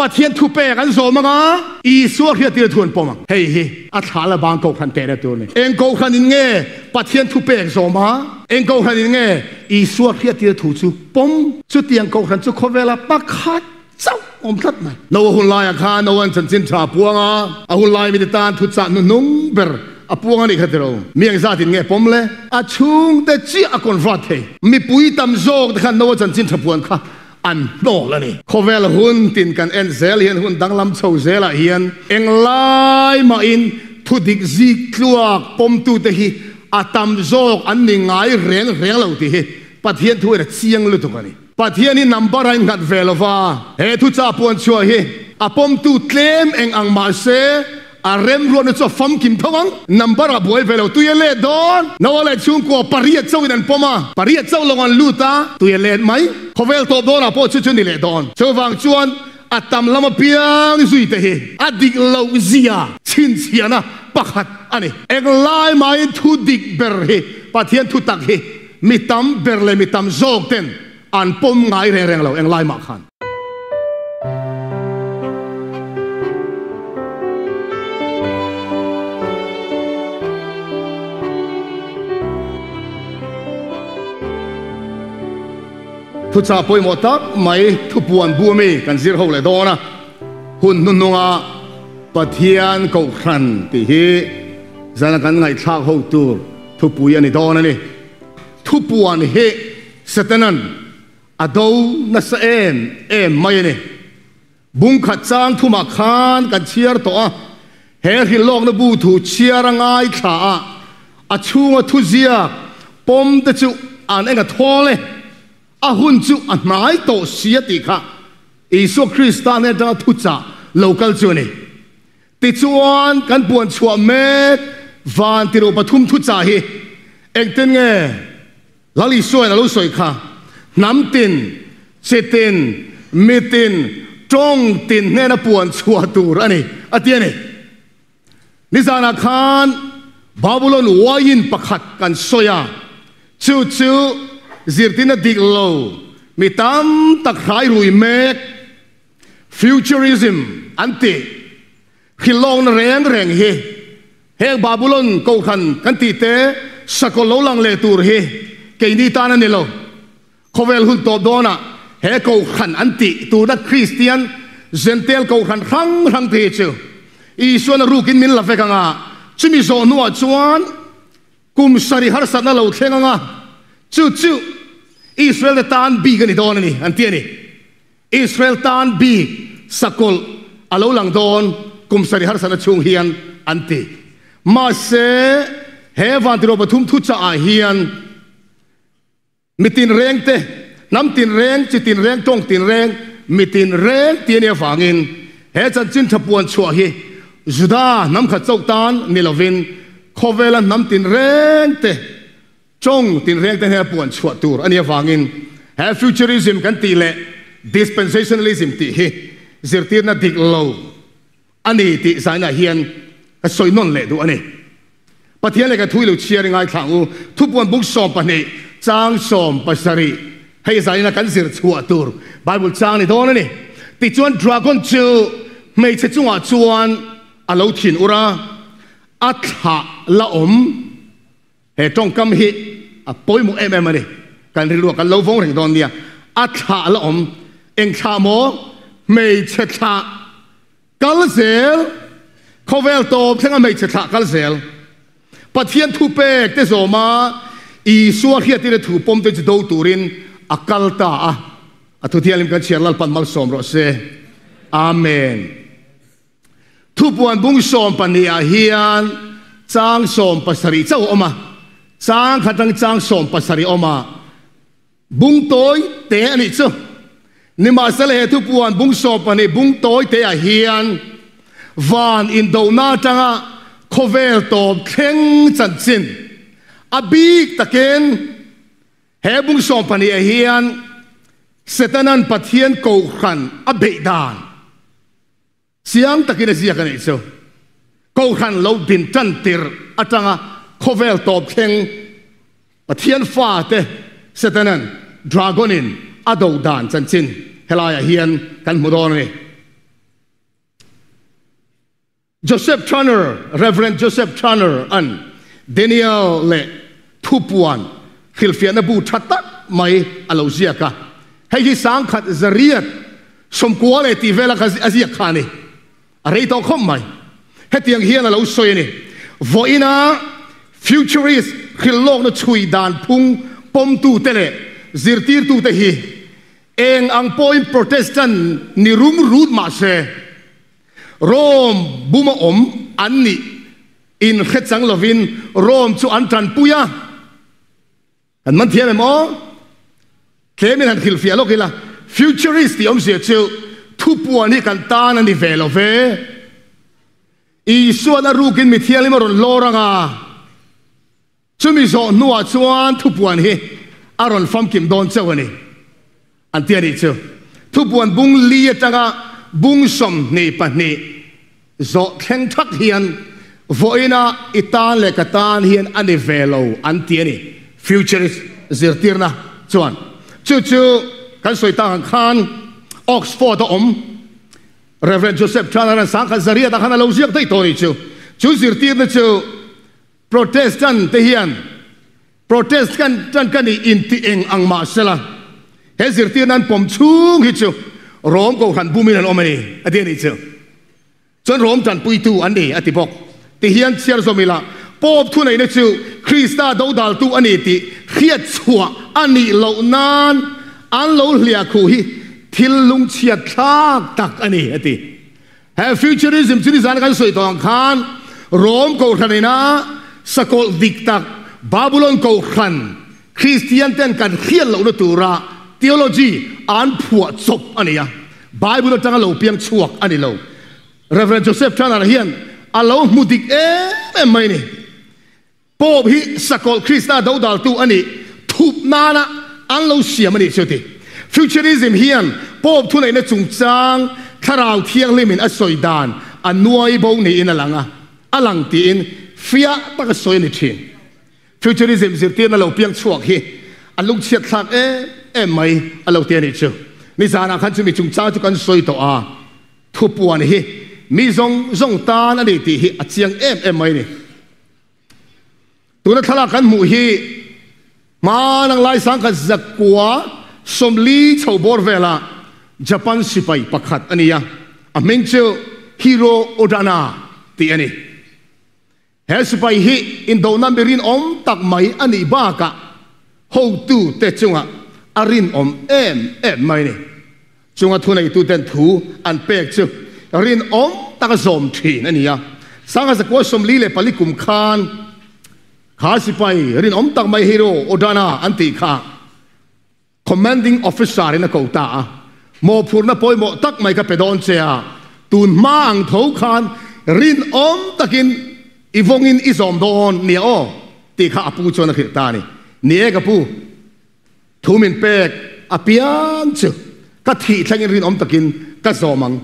Pathian thupek an zawm ang a, Isua hriattir thu an pawm ang. Hei hi a thla la bang kohhran tehna tur a ni. Eng kohhranin nge Pathian thupek zawm a? Eng kohhranin nge Isua hriattir thu chu pawm? Chutiang kohhran chu khawvela pakhat chauh awm tlat mai. Noa hun laiah khan Noa'n chanchin tha a puang a, a hun lai mite tan thuchah hnuhnung ber a puang a nih kha tiro. Mi engzatin nge pawm le? A chhungte chiah a convert thei. Mipui tam zawk te khan Noa chanchin tha puan kha an hnawl a ni. Khawvel hun tin kan en zel hian hun danglam chho zelah hian englai mahin thu dik zik tluak pawmtute hi a tam zawk an ni ngai reng reng lo tih hi Pathian thu in a chiang lutuk a ni. Pathian hi number a innghat ve lo va, he thuchah puan chhuah hi a pawmtu tlem eng ang mah se A remruatna chu a famkim tho ang. Number a buai ve lo. Tui a let dawn. Noah leh chhungkua pariat chauhin an pawm a. Pariat chauh lawng an lut a, tui a let mai. Khawvel tawp dawnah pawh chu chu ni leh dawn. Chuvang chuan a tam lam apiang zui te hi a dik loh zia chhinchhiahna pakhat a ni. Englai maiin thu dik ber hi, Pathian thu tak hi mi tam ber leh mi tam zawk ten an pawm ngai reng reng lo englai mah khan. Thuchah pawimawh tak mai thupuan bu ami kan zir ho leh dawn a, hun hnuhnunga Pathian Kohhran tih hi zana kan ngaihthlak ho tur thupui a ni dawn a ni. Thupuan hi Satanan A do nasa em em mai a ni. Bung khat chang thumah khan kan chhiar tawh a, he hrilhlawkna bu thu chhiar a ngaithla a, a chhunga thuziak pawm te chu an eng a thawl e, a hun chu a hnai tawh si a tih kha Isua Krista hnen atanga thuchah lo kal chu a ni. Tichuan kan puan chhuah mek van tiruh pathum thuchah hi engtin nge? Lal Isuain a lo sawi kha, Hnam tin, chi tin, mi tin, tawng tin hnena puan chhuah tur a ni, a ti a ni. Nizanah khan Babulon uaiin pakhat kan sawi a, chu chu zirtirna dik lo mi tam tak hrai rui mek, futurism an tih, Hrilhlawkna reng reng hi heng Babulon kohhran kan tih te sakawlh lo lang leh tur hi keini tan a ni lo. Khawvel hun tawp dawnah he kohhran an tih tuna Kristian Jentail kohhran hrang hrang te hi chu Isuan a rukin min la vek ang a, chumi zawh hnuah chuan kum sarih harsatna lo thleng ang a, chu chu Israel te tan bik a ni dawn a ni an ti a ni. Israel tan bik sakawlh a lo lang dawn kum sarih harsatna chhung hian an ti. Mahse, he vantirhawh pathum thuchah ah hian mi tinreng te, hnam tinreng, chi tinreng, tawng tinreng, mi tinreng ti a nih avangin he chanchin tha puan chhuah hi Juda hnam khat chauh tan ni lovin khawvela hnam tinreng te, Chawng tinreng te hnena puan chhuah tur a nih avangin he futurism kan tih leh dispensationalism tih hi zirtirna dik lo a ni tih zainah hian ka sawi nawn leh duh a ni. Pathian leh ka thu i lo chhiar i ngaithla ang u. Thupuan buk 12 chang 70 hei zaina kan zir chhuah tur Bible chang ni dawn a ni. Tichuan dragon chu hmeichhe chungah chuan a lo thin ur a, a thlah la awm. He tawngkam hi a pawimawh em em a ni. Kan rilruah kan lo vawng reng dawn nia. A thlah la awm. Eng thlah maw? Hmeichhe thlah kal zel. Khawvel tawp thlenga hmeichhe thlah kal zel. Pathian thu pek te zawma Isua hriattirna thu pawm te chu do turin a kal ta a. A thu thianghlim kan chhiar Lalpan malsawm rawh se. Amen. Thupuan bung 12 ah hian chang 70 chauh a awm a, chang khat atang chang 70 a awm a, bung tawi te a nih chu. Nimahsela he thupuan bung 12 bung tawi te ah hian van indohna atanga khawvel tawp thleng chanchin a bik takin He bung 12 ah hian Setanan Pathian Kohhran a beih dan chiang takin a ziak a nih chu. Kohhran lo din tan tir atanga khawvel tawp thleng Pathian fate Setanan Dragon-in a do dan chanchin helaiah hian kan hmu dawn a ni. Joseph Turner, Rev. Joseph Turner an Daniel leh Thupuan hrilhfiahna bu tha tak mai a lo ziak a. Hei hi sangkhat zariat sawmkua leh tih vela kha a ziak kha a ni. A rei tawh khawp mai. Hetiang hian a lo sawi a ni. Vawiina Futurist hrilhlawkna chhui dan phung pawmtute leh zirtirtute hi eng ang pawhin Protestant ni rum rut mah se, Rome buma awm an nih inhre chang lovin Rome chu an tanpui a. Kan man thiam em aw? Tlemin han hrilhfiah lawk ila, Futurist tih awmzia chu thupuan hi kan tan a ni ve lo ve. Isuan a rukin mi thianghlim a rawn lawr ang a. Chumi zawh hnuah chuan thupuan hi a rawn famkim dawn chauh a ni, an ti a nih chu. Thupuan bung li atanga bung 22 zawh thleng thak hian vawiina i tan leh ka tan hian a ni ve lo an ti a ni, Futurist zirtirna chuan. Chu chu kan sawi tak ang khan Oxford a awm Rev. Joseph Turner-a'n sangkhat zariatah khan a lo ziak daih tawh a nih chu. Chu zirtirna chu Protestant te hian Protestant tan ka nih inti eng ang mah sela, he zirtirna an pawm chhung hi chu Rom Kohhran bumin an awm a ni, a ti a nih chu. Chuan Rom tanpuitu an ni, a ti bawk. Ti hian chhiar zawm ila, Pope thuneihna chu Krista dodaltu a ni tih hriat chhuah a nih loh nan an lo hliah khuh hi thil lungchhiat thlak tak a ni, a ti. He futurism chu nizan kan sawi tawh ang khan Rome Kohhran ina sakawlh dik tak Babylon Kohhran Kristian ten kan hriat lohna tura theology an phuah chawp a ni a, Bible atanga lo piang chhuak a ni lo. Rev. Joseph Turner hian a lo hmu dik em em mai a ni. Pope hi sakawlh Krista dodaltu a nih thup nana an lo siam a nih chu a ti. Futurism hian Pope thuneihna chungchang Thlarau Thianghlimin a sawi dan a nuai bo niin a lang a, a lang tiin fiah taka sawi a ni thin. Futurism zirtirna lo piang chhuak hi a lungchhiat thlak em em mai a lo ti a nih chu. Nizanah khan chumi chungchang chu kan sawi tawh a, thupuan hi mi zawng zawng tan a ni tih hi a chiang em em mai a ni. Tuna thlalak kan hmuh hi hmanang lai sangkhat zakua 40 chho bawr vela Japan sipai pakhat a ni a, a hming chu Hiro Odana tih a ni. He sipai hi indona mi rinawm tak mai a nih bakah hotute chungah a rinawm em em mai a ni. Chunga thuneituten thu an pek chu rinawm taka zawm thin a ni a. Sangha zakua 44 kum khan kha sipai rinawm tak mai Hiro Odana an tih kha Commanding Officer in a ko ta a. Mawhphurhna pawimawh tak mai ka pe dawn che a, tun hma ang tho khan rinawm takin i vawngin i zawm dawn nia aw tih kha a pu chuan a hrilh ta a ni. Ni e ka pu. Thu min pek a piang chu ka thih thlengin rinawm takin ka zawm ang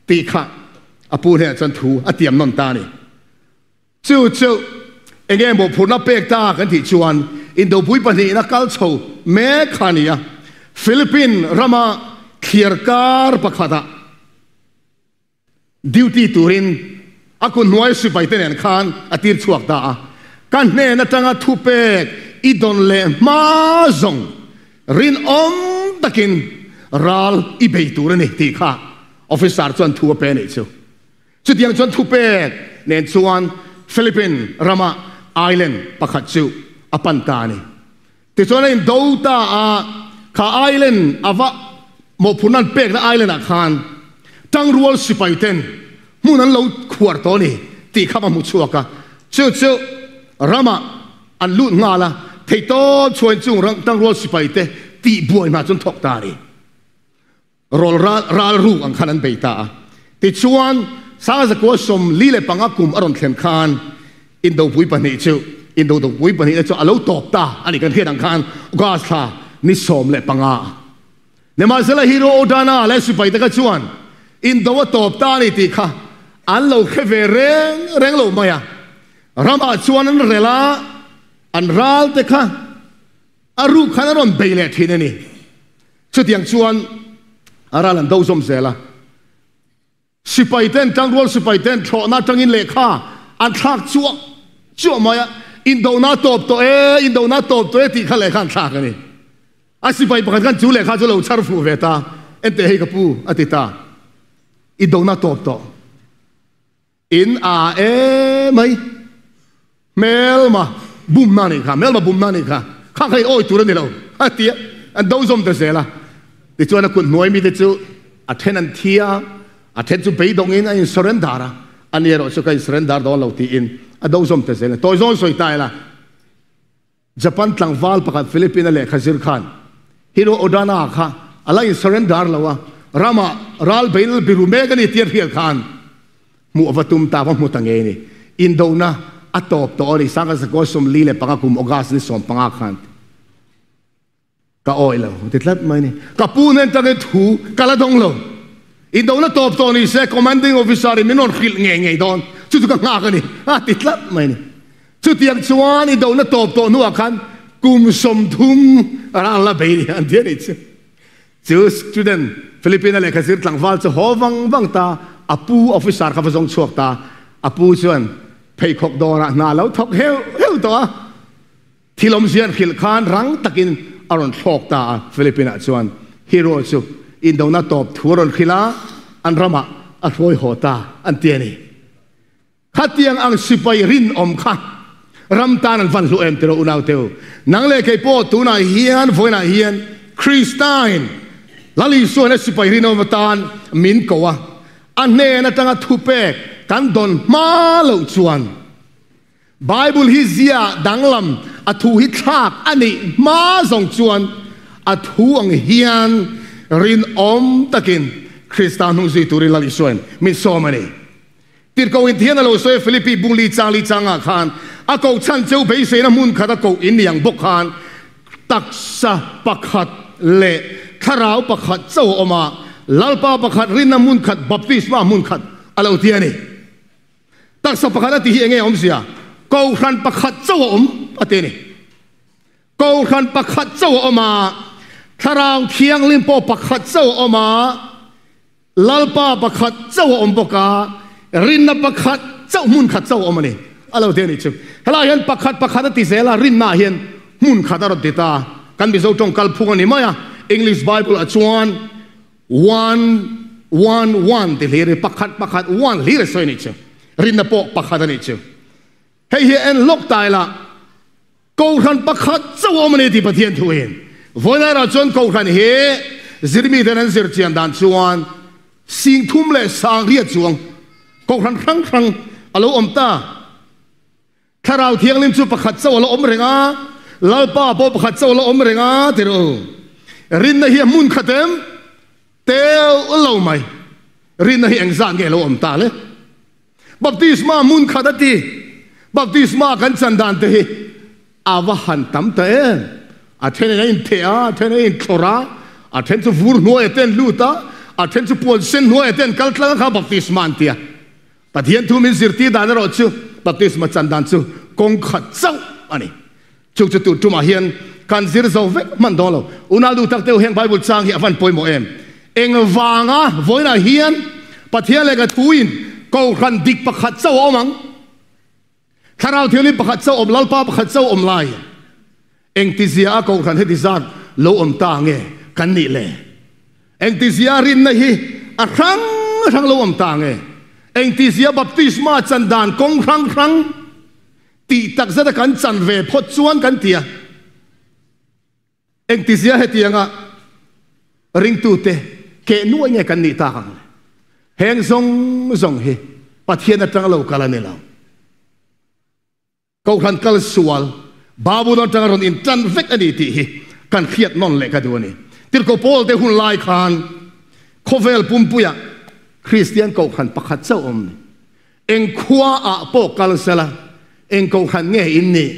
tih kha a pu hnenah chuan thu a tiam nawn ta a ni. Chu chu enge mawhphurhna pek ta kan tih chuan Indopui pahnihna kal chho mek kha a ni a, Philippine rama thliar kar pakhatah Duty turin a kun hnuai sipai te nen khan a tir chhuak ta a. Ka hnen atanga thupek i dawn leh hma zawng rinawm takin ral i bei tur a ni tih kha officer chuan thu a pe a nih chu. Chutiang chuan thupek nen chuan Philippine rama island pakhat chu a pan ta a ni. Tichuan a indo ta a, kha island a va mawhphurhna an pekna island ah khan tangrual sipai ten hmun an lo khuar tawh a ni tih kha va hmu chhuak a, chu chu ramah an lut nghal a, theihtawp chhuain chung tangrual sipai te tihbuai hna chu an thawk ta a ni. Rawl ral ruk ang khan an bei ta a. Tichuan, Sangzakua 45 kum a rawn thlen khan Indopui pahnih chu Indodopui pahnihna chu a lo tawp ta a ni kan hriat ang khan August thla ni 15 a. Nimahsela Hiro Odana leh sipaite kha chuan Indo a tawp ta a ni tih kha an lo hre ve reng reng lo mai a. Ramah chuan an rel a, an ralte kha a ruk khan a rawn bei leh thin a ni. Chutiang chuan a ral an do zawm zel a. Sipai ten tangrual sipai ten thlawhna atangin lehkha an thlak chuah chuah mai a, indona tawp tawh e, indona tawp tawh e tih kha lehkha an thlak a ni. A sipai pakhat khan chu lehkha chu lo chhar fuh ve ta, Enteh hei ka pu, a ti ta. Indona tawp tawh. In a e mai. Hmelma bumna a nih kha, hmelma bumna a nih kha, kha kha in awi tur a ni lo, a ti a, an do zawm ta zel a. Tichuan a kut hnuai mite chu a then an thi a, a then chu beidawngin a in surrender a, ani erawh chu ka in surrender dawn lo tiin a do zawm ta zel a. Tawi zawn sawi ta ila. Japan tlangval pakhat Philippine a lehkha zir khan Hiro Odana kha a la in surrender lo a, ramah ral bein biru mek a ni tih a hriat khan hmuh a va tum ta, va hmu ta ngei a ni. Indona a tawp tawh a ni, Sangha Zakua 45 kum August ni 15 khan ka awih lo ti tlat mai a ni. Ka pu hnen tangin thu ka la dawng lo. Indona tawp tawh ni se commanding officer in min rawn hrilh ngei ngei dawn, chu chu ka nghak a ni a ti tlat mai a ni. Chutiang chuan indona tawp tawh hnuah khan kum 30 ral la bei ni an ti a nih chu. Chu student Philippine a lehkha zir tlangval chu haw vang vang ta, a pu officer kha va zawng chhuak ta, a pu chuan pheikhawk dawrah hna lo thawk heuh heuh tawh a. Thil awmzia an hrilh khan rang takin a rawn thlawk ta a, Philippine-ah chuan hero chu indona tawp thu a rawn hrilh a, an ramah a hruai haw ta an ti a ni. Khatiang ang sipai rinawm kha ram tan an van hlu em tiraw unauteu? Nang leh kei pawh tunah hian vawiinah hian Kristain Lal Isua hian a sipai rinawm atan min ko a, a hnen atanga thupek kan dawn hma loh chuan, Bible hi zia danglam a thu hi thlak a nih hma zawng chuan a thu ang hian rinawm takin Krista hnung zui turin Lal Isuain min sawm a ni. Tirhkoh in thian a lo sawi a Philippi bung li chang li changah khan a koh chhan cheu beiseina hmun khat a koh in ni ang bawk khan taksa pakhat leh thlarau pakhat chauh a awm a, Lalpa pakhat rinna hmun khat baptisma hmun khat a lo ti a ni. Taksa pakhat a ti hi enge awmzia? Kohhran pakhat chauh a awm a ti a ni. Kohhran pakhat chauh a awm a, Thlarau Thianghlim pawh pakhat chauh a awm a, Lalpa pakhat chauh a awm bawk a, rinna pakhat chauh hmun khat chauh a awm a ni. A lo ti a nih chu. Helaiah hian pakhat pakhat a ti zel a, rinna ah hian hmun khat a rawn ti ta. Kan Mizo tawng kalphung a ni mai a, English Bible ah chuan One, one, one ti hlir hi pakhat, pakhat, one hlir a sawi a nih chu. Rinna pawh pakhat a nih chu. Hei hi en lawk ta ila, Kohhran pakhat chauh a awm a ni tih Pathian thu in. Vawilairah chuan Kohhran hi zirmi ten an zir chian dan chuan 3000 chuang Kohhran hrang hrang a lo awm ta. Thlarau Thianghlim chu pakhat chauh a la awm reng a, Lalpa pawh pakhat chauh a la awm reng a, ti rawh u. Rinna hi a hmun khat em? Teuh lo mai. Rinna hi engzat nge lo awm ta le? Baptisma hmun khat a ti. Baptisma kan chan dan te hi a va han tam ta em? A then in a intheh a, a then a inthlawrh a, a then chu vur hnuaiah te an lut a, a then chu puan sen hnuaiah te an kal tlang a kha baptisma an ti a. Pathian thu min zirtir dan erawh chu baptisma chan dan chu kawng khat chauh a ni. Chu chu tur tumah hian kan zir zo vek hman dawn lo. Unau duh tak deuh heng Bible chang hi a van pawimawh em? Engvanga vawiinah hian Pathian lehkha thuin Kohhran dik pakhat chauh a awm ang? Thlarau Thianghlim pakhat chauh awm, Lalpa pakhat chauh awm lai engtizia a Kohhran heti zat lo awm ta nge kan nih le? Engtizia rinna hi a hrang hrang lo awm ta nge? Engtizia baptisma chan dan kawng hrang hrang tih tak zeta kan chan ve phawt chuan kan ti a. Engtizia hetianga ringtute keh nuai nge kan nih tak ang le? Heng zawng zawng hi Pathian atanga lo kal a ni lo. Kohhran kal sual Babulon atanga rawn intan vek a ni tih hi kan hriat nawn leh ka duh a ni. Tirhkoh Paul te hun lai khan khawvel pumpuiah Kristian kohhran pakhat chauh awm ni. Eng khua ah pawh kal sela, eng kohhran nge in nih,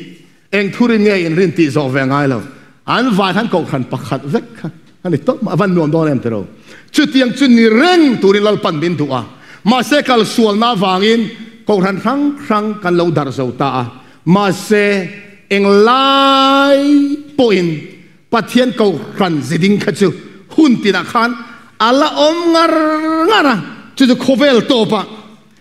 eng thurin nge in rin tih zawh ve ngai lo. An vai khan kohhran pakhat vek kha a ni tawp mai, a van nuam dawn em tiro. Chutiang chu ni reng turin Lalpan min duh a, mahse kal sualna avangin kohhran hrang hrang kan lo darh zo ta a, mahse eng lai pawhin Pathian kohhran ziding kha chu hun tinah khan a la awm ngar ngar a. Chu chu khawvel tawpah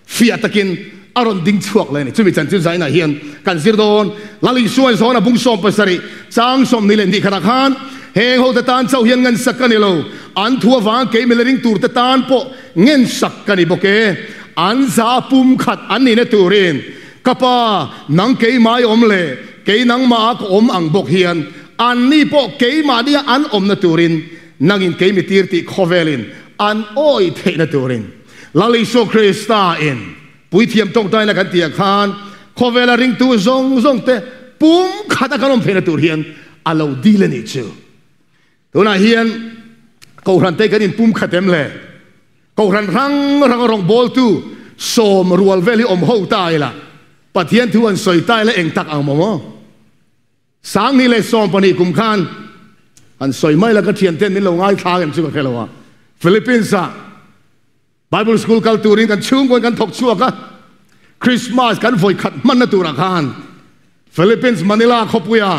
fiah takin a rawn ding chhuak leh a ni. Chumi chanchin zainah hian kan zir dawn. Lal Isua zawn a bung 70 chang 22 khatah khan heng hote tan chauh hian ngensak ka ni lo, an thu avang kei mila ring turte tan pawh ngensak ka ni bawk e. An za pum khat an nihna turin ka pa nang keimah i awm leh kei nangmah a ka awm ang bawk hian anni pawh keimahnia an awmna turin nangin keimi tir tih khawvelin an awi theihna turin Lal Isua Krista in Puithiam tawngtaina kan tih ah khan khawvela ringtu zawng zawng te pum khat a kan awm theihna tur hian a lo dil a nih chu. Tunah hian Kohhran te kan in pum khat em le? Kohhran hrang hrang a rawngbawltu sawm rual vel hi awm ho ta ila Pathian thu an sawi ta ila eng tak ang maw maw? 2012 kum khan an sawi mai la ka thianten min lo ngaithla em chu ka hre lo a. Philippines ah Bible School kal turin kan chhungkawn kan thawk chhuak a, Christmas kan vawi khat hmanna turah khan Philippines Manila khawpuia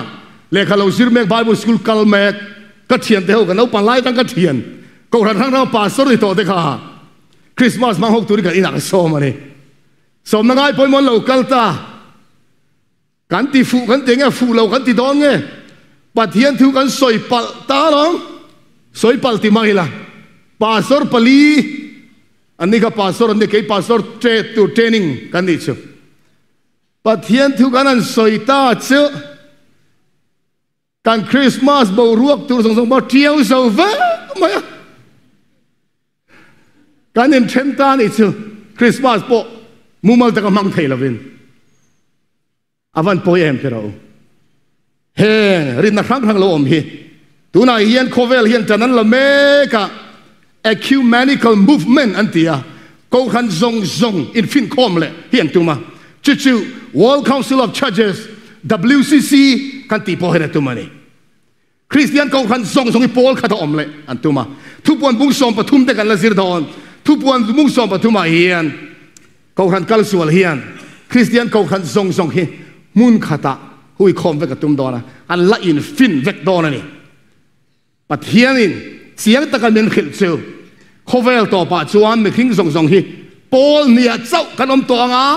lehkha lo zir mek Bible School kal mek ka thiante ho ka naupang lai atang ka thian Kohhran hrang hrang pastor ni tawh te kha Christmas hmang hawk turin kan inah ka sawm a ni. Sawmna ngai pawimawh an lo kal ta. Kan ti fuh kan ti nge fuh lo kan ti dawn nge? Pathian thu kan sawi palh ta alawm. Sawi palh ti mai ila. Pastor pali an ni kha pastor an ni kei pastor tre tur training kan nih chu. Pathian thu kan han sawi ta chu Kan Christmas boruak tur zawng zawng pawh tiau zo vek mai a. Kan inthen ta nih chu Christmas pawh mumal taka hmang thei lovin a van pawi em ti ro. Heng rinna hrang hrang lo awm hi tunah hian khawvel hian tan an la mek a, ecumenical movement an ti a, Kohhran zawng zawng infinkhawm leh hi an tum a, chu chu World Council of Churches, WCC, kan tih pawh hian a tum a ni. Kristian Kohhran zawng zawng hi pawl khat a awm leh an tum a. Thupuan bung 13 te kan la zir dawn. Thupuan bung 13 ah hian Kohhran kal sual hian Kristian Kohhran zawng zawng hi hmun khatah huikhawm vek a tum dawn a, an la infin vek dawn a ni. Pathianin chiang taka min hrilh chu khawvel tawpah chuan mihring zawng zawng hi pawl hniah chauh kan awm tawh ang a,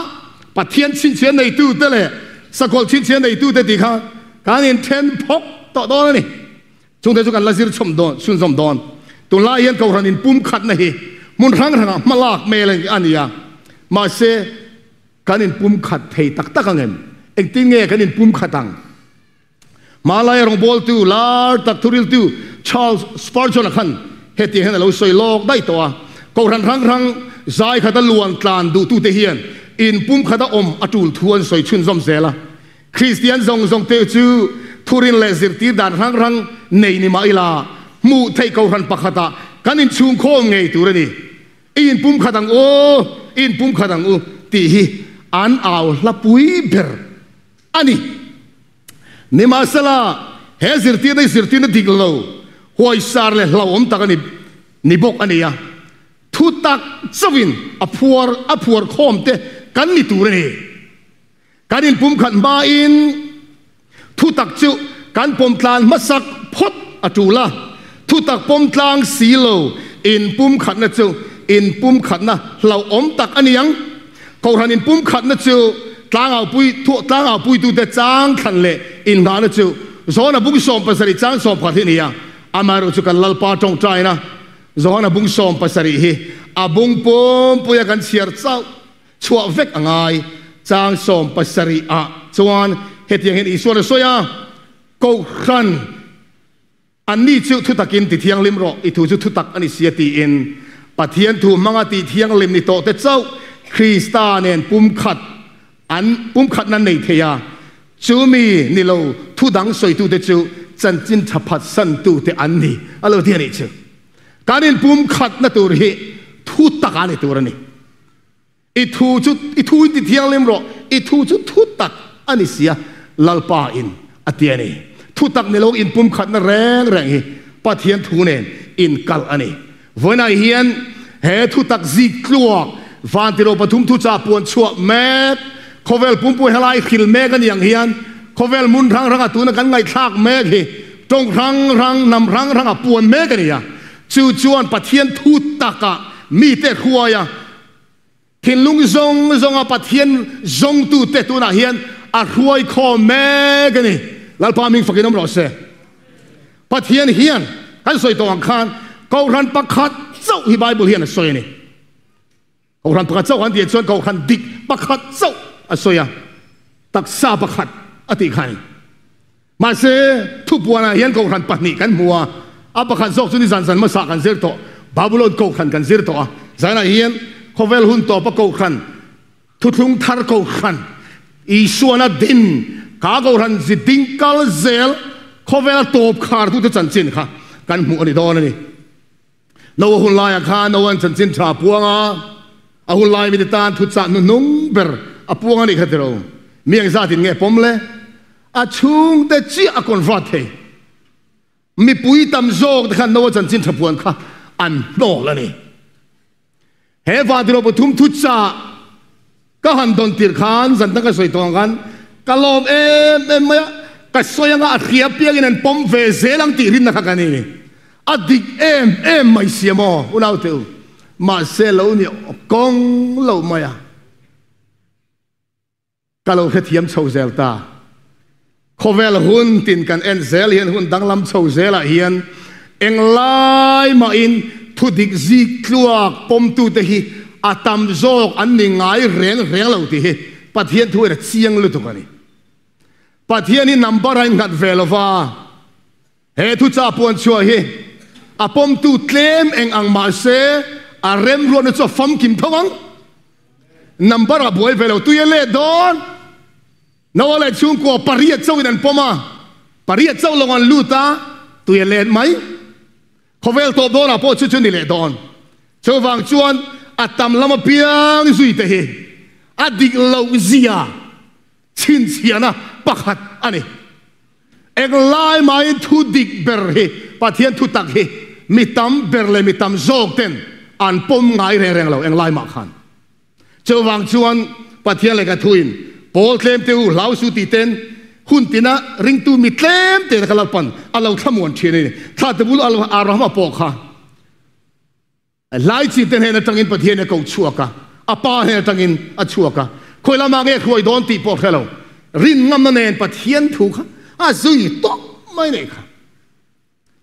Pathian chhinchhiah neitute leh sakawlh chhinchhiah neitute tih kha kan inthen phawk tawh dawn a ni. Chungte chu kan la zir chhawm dawn, chhunzawm dawn. Tunlai hian Kohhran inpumkhatna hi hmun hrang hrangah hmalak hmel a ni a, mahse kan inpumkhat thei tak tak ang em? Engtin nge kan inpumkhat ang? Hmalai rawngbawltu lar tak thuriltu Charles Spurgeon-a khan hetiang hian a lo sawi lawk daih tawh a, Kohhran hrang hrang zai khata luan tlan duhtute hian in pum khata awm a tul thu an sawi chhunzawm zel a. Kristian zawng zawngte chu thurin leh zirtir dan hrang hrang nei ni mah ila hmuh theih kohhran pakhatah kan inchhungkhawm ngei tur a ni. I inpum khat ang u, i inpum khat ang u tih hi an au hlapui ber a ni. Nimahsela, he zirtirna hi zirtirna dik lo, huaisar leh hlauhawm tak a ni ni bawk a ni a. Thu tak chauhin a phuar a phuar khawm te kan ni tur a ni. Kan inpumkhat hmain thu tak chu kan pawm tlan hmasak phawt a tul a. Thu tak pawm tlang si lo inpumkhatna chu inpumkhatna hlauhawm tak a ni ang. Kohhran inpumkhatna chu tlangaupui thuah tlangaupui-tute chang thlan leh inngahna chu Johana bung 70 chang 11 hi a ni a. Amaherawhchu chu kan Lalpa tawngtaina Johana bung 70 hi a bung pumpuia kan chhiar chauh chhuah vek a ngai. Chang 70 ah chuan hetiang hian Isuan a sawi a, Kohhran Anni chu thutakin ti thianghlim rawh, i thu chu thutak a ni sia tiin Pathian thu hmanga tih thianghlim ni tawh te chauh Krista nen pumkhat an pumkhatna nei thei a, chumi ni lo thu dang sawitute chu chanchin tha phatsan-tute an ni a lo ti a nih chu. Kan inpumkhatna tur hi thutak a ni tur a ni. I thu chu i thu in ti thianghlim rawh, i thu chu thu tak a ni sia, Lalpa in a ti a ni. Thu tak ni lo inpumkhatna reng reng hi Pathian thu nen inkal a ni. Vawiinah hian he thu tak zik tluak Vantiro pathum thuchah puan chhuah mek, khawvel pumpui helai hril mek a ni ang hian khawvel hmun hrang hranga tuna kan ngaihthlak mek hi tawng hrang hrang, hnam hrang hranga puan mek a ni a. Chu chuan Pathian thu takah. mite hruai a, thinlung zawng zawnga Pathian zawngtute tunah hian a hruai khawm mek a ni. Lalpa hming fakin awm rawh se. Pathian hian kan sawi tawh ang khan Kohhran pakhat chauh hi Bible hian a sawi a ni. Kohhran pakhat chauh kan tih chuan Kohhran dik pakhat chauh a sawi a, taksa pakhat a tih kha a ni. Mahse, thupuanah hian Kohhran pahnih kan hmu a, a pakhat zawk chu nizan zan hmasa kan zir tawh, Babulon Kohhran kan zir tawh a. Zanah hian khawvel hun tawpa Kohhran, thuthlung thar Kohhran, Isuana din, kha Kohhran zi ding kal zel khawvela tawp khartute chanchin kha kan hmuh a ni dawn a ni. Noa hun laiah khan Noa'n chanchin tha a puang a, a hun lai mite tan thuchah hnuhnung ber a puang a nih kha tiro. Mi engzatin nge pawm le? A chhungte chiah a convert thei. Mipui tam zawk te khan Noa chanchin tha puan kha an hnawl a ni. He Vantirh pathum thuchah ka han dawn tir khan zan dang ka sawi tawh ang khan ka lawm em em mai a, ka sawi anga a hria piangin an pawm ve zel ang tih rinna kha ka ni. A dik em em mai sia maw unau te u, mahse lo ni kawng lo mai a. Ka lo hrethiam chho zel ta. Khawvel hun tin kan en zel hian hun danglam chho zelah hian englai mahin thu dik zik tluak pawmtute hi a tam zawk an ni ngai reng reng lo tih hi Pathian thu in a chiang lutuk a ni. Pathian hi number a innghat ve lova, he thuchah puan chhuah hi a pawmtu tlem eng ang mahse a remruatna chu a famkim tho ang. Number a buai ve lo, tui a let dawn. Noa leh chhungkua pariat chauhin an pawm a, pariat chauh lawng an lut a, tui a let mai. Khawvel tawp dawnah pawh chu chu ni leh dawn. Chuvang chuan a tam lam apiang zui te hi a dik loh zia chhinchhiahna pakhat a ni. Englai maiin thu dik ber hi, Pathian thu tak hi mi tam ber leh mi tam zawk ten an pawm ngai reng reng lo englai mah khan. Chuvang chuan Pathian lehkha thuin pawl tlem te u hlau su tih ten hun tina ringtu mi tlem te kha Lalpan a lo thlamuan thin a ni. Thla te bul Abrahama pawh kha Hlai chi te hnen atangin Pathian a ko chhuak a, a pa hnen atangin a chhuak a, khawi lamah nge hruai dawn tih pawh hre lo, rin ngamna nen Pathian thu kha a zui tawp mai nei kha.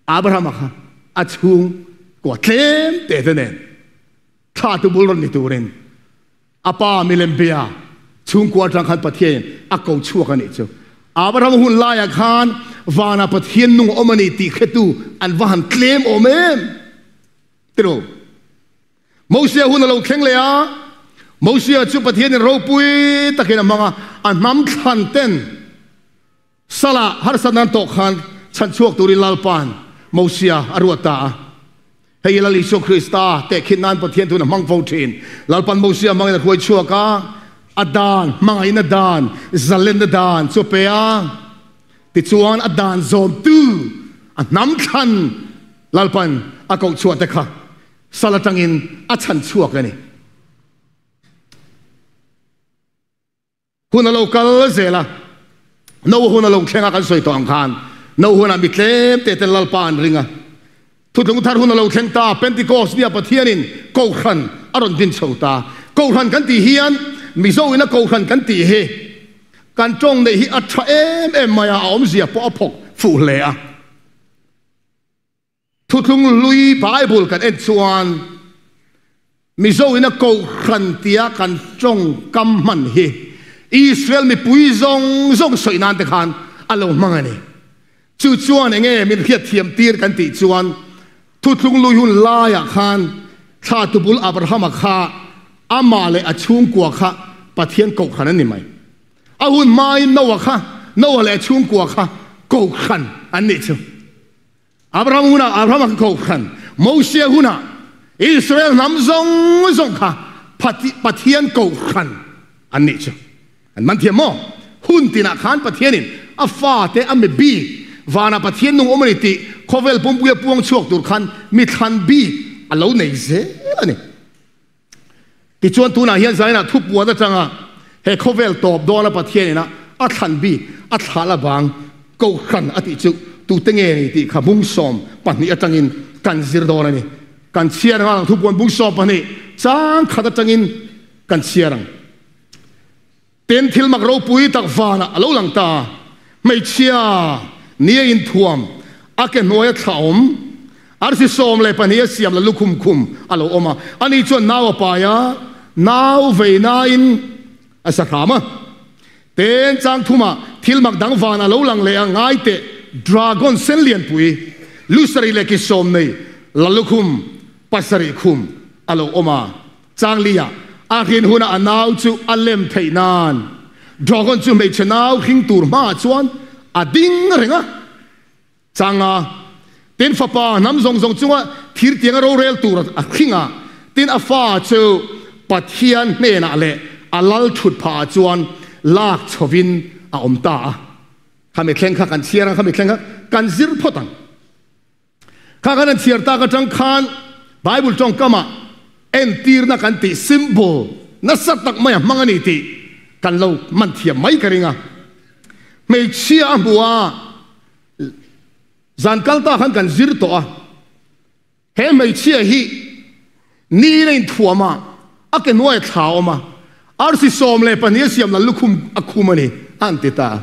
Abrahama kha a chhung kua tlem te te nen thla tu bul rawn ni turin A pa milem bia chhungkua atang khan Pathianin a ko chhuak a nih chu. Abraham hun laiah khan vanah Pathian nung a awm a ni tih hretu an va han tlem awm em? Tiro. Mosia hun a lo thleng leh a, Mosia chu Pathianin ropui takin a hmang a, a hnam thlan ten Salah harsatna an tawh khan chhan chhuak turin Lalpa'n Mosia a ruat ta a. Hei hi Lal Isua Krista tehkhin nan Pathian tun a hmang fo thin. Lalpa'n Mosia hmangin a hruai chhuak a, a dan, hmangaihna dan, zalenna dan chu a pe a. Tichuan a dan zawmtu, a hnam thlan Lalpa'n a koh chhuah te kha sal atangin a chhan chhuak a ni. Hun a lo kal zel a, no hun a lo thleng a kan sawi tawh ang khan no hunah mi tlem te ten Lalpa an ring a. Thutlung thar hun a lo thleng ta, Pentecost nia Pathianin Kohhran a rawn din chho ta. Kohhran kan tih hian Mizo ina Kohhran kan tih hi kan tawng neih hi a tha em em mai a, a awmzia pawh a phawk fuh hle a. Thutlung hlui Bible kan en chuan Mizo ina Kohhran tia kan tawngkam hman hi Israel mipui zawng zawng sawi nan te khan a lo hmang a ni. Chu chuan enge min hriatthiam tir kan tih chuan Thutlung hlui hun laiah khan thla tubul Abrahama kha amah leh a chhungkua kha Pathian Kohhran a ni mai. A hun hmain Noah kha Noah leh a chhungkua kha Kohhran an nih chu. Abraham hunah Abrahama kha kohhran, Mosia hunah Israel hnam zawng zawng kha Pathian kohhran an nih chu. An man thiam maw? Hun tinah khan Pathianin a fate a mi bik vanah Pathian nung awm a ni tih khawvel pumpuia puang chhuak tur khan mi thlan bik a lo nei zel a ni. Tichuan tunah hian Zainah thupuan atanga he khawvel tawp dawna Pathian ina a thlan bik a thlah avang Kohhran a tih chu tute nge ni tih kha bung 12 atangin kan zir dawn a ni. Kan chhiar nghal ang thupuan bung 12 chang khat atangin kan chhiar ang. Tin thil mak ropui tak vanah a lo lang ta. Hmeichhia nia inthuam a ke hnuaia thla awm, arsi 12 a siam la lukhum khum a lo awm a. Ani chuan nau a pai a, nau veinain a sa hram a. Ten chang thumah thil mak dang vanah a lo lang leh a, ngai teh, dragon sen lianpui, lusari leh ki sawm nei la lukhum pasarih khum a lo awm a. Changlia a hrin hunah a nau chu a lem theih nan Dragon chu hmeichhe nau hring tur hmaah chuan a ding reng a. Changa tin fapa hnam zawng zawng chunga thir tianga rorel tur a hring a, tin a fa chu Pathian hnenah leh a lal thut phahah chuan lak chhovin a awm ta a. Khami thleng kha kan chhiar ang, khami thleng kha kan zir phawt ang. Kha kan han chhiar tak atang khan Bible tawngkamah entirna kan tih symbol nasa tak mai a hmang a ni tih kan lo man thiam mai ka ring a. Hmeichhia a hmu a, zan kal ta khan kan zir tawh a, he hmeichhia hi ni in a inthuam a, a ke hnuai a thla a awm a, arsi 12 a siam lal lukhum a khum a ni a han ti ta a.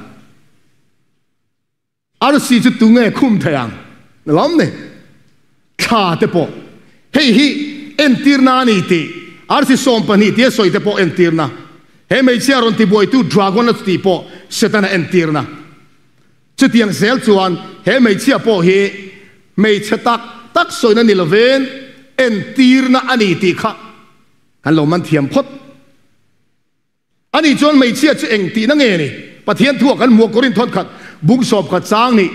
Arsi chu tunge khum thei ang? Na lawm ni. Thla te pawh. Hei hi entirna a ni tih arsi 12 tia sawi te pawh entirna. He hmeichhia rawn tibuaitu dragon a tih pawh Setana entirna. Chutiang zel chuan he hmeichhia pawh hi hmeichhe tak tak sawina ni lovin entirna a ni tih kha kan lo man thiam phawt. Ani chuan hmeichhia chu eng tihna nge ni? Pathian thuah kan hmuh a Korinth thawn khat bung sawp khat chang nih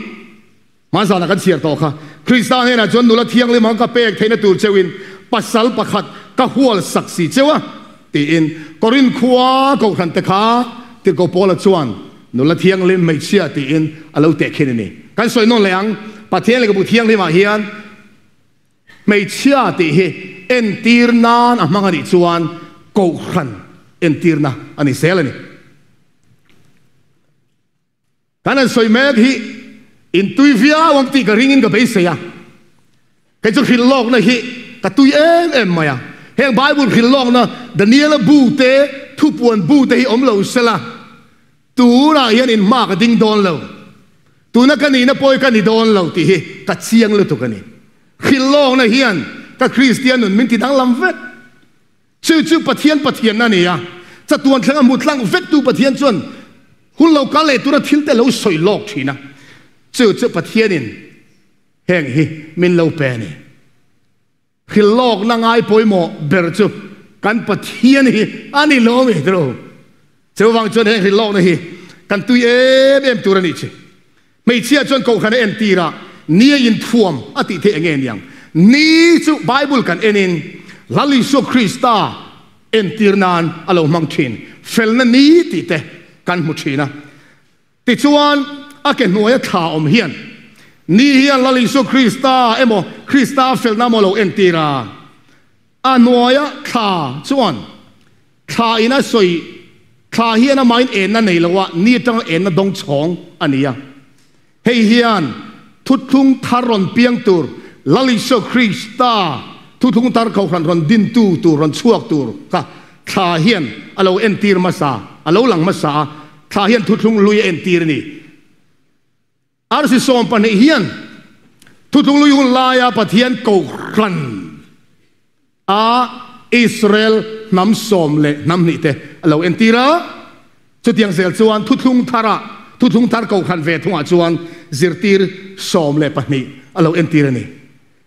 hmanzanah kan chhiar tawh kha. Krista hnenah chuan nula thianghlim ang ka pek theihna tur cheuhin pasal pakhat ka hual sak si cheu a, tiin Korinth khua kohhran te kha Tirhkoh Paula chuan nula thianghlim hmeichhia tiin a lo teh khin a ni. Kan sawi nawn leh ang, Pathian lehkhabu thianghlimah hian Hmeichhia tih hi entir nan a hmang a nih chuan kohhran entirna a ni zel a ni. Kan han sawi mek hi intui viau ang tih ka ringin ka beisei a. Kei chu hrilh lawkna hi ka tui em em mai a. Heng Bible hrilh lawkna Daniela bu te, Thupuan bu te hi awm lo sela tunah hian inhma ka ding dawn lo. Tuna ka nihna pawi ka ni dawn lo tih hi ka chiang lutuk a ni. Hrilh lawkna hian ka Kristian nun min ti danglam vek. Chu chu Pathian Pathianna a ni a, chatuan thlenga hmu tlang vektu Pathian chuan hun lo kal leh tura thil te lo sawi lawk thin a. Chu chu Pathianin heng hi min lo pe a ni. Hrilh lawkna ngai pawimawh ber chu kan Pathian hi a ni lo mi tiro. Chuvang chuan heng hrilh lawkna hi kan tui em em tur a nih chi. Hmeichhia chuan kohhran a entir a, ni a inthuam a tih theih enge niang? Ni chu Bible kan enin Lal Isua Krista entir nan a lo hmang thin. Felna ni tih te kan hmu thin a. Tichuan, a ke hnuaia thla awm hian ni hian Lal Isua Krista emaw Krista felna emaw lo entir a. A hnuaia thla chuan thla in a sawi, thla hian amahin enna nei lo a, ni atanga enna dawng chhawng a ni a. Hei hian thuthlung thar rawn piang tur, Lal Isua Krista thuthlung thar kohhran rawn dintu tur, rawn chhuak tur kha thla hian a lo entir hmasa, a lo lang hmasa a. Thla hian thuthlung lui a entir a ni. Arsi 12 hian thuthlung lui hun laia Pathian kohhran a Israel hnam sawm leh hnam hnih te a lo entir a. Chutiang zel chuan thuthlung thara thuthlung thar kohhran ve thungah chuan zirtir 12 a lo entir a ni.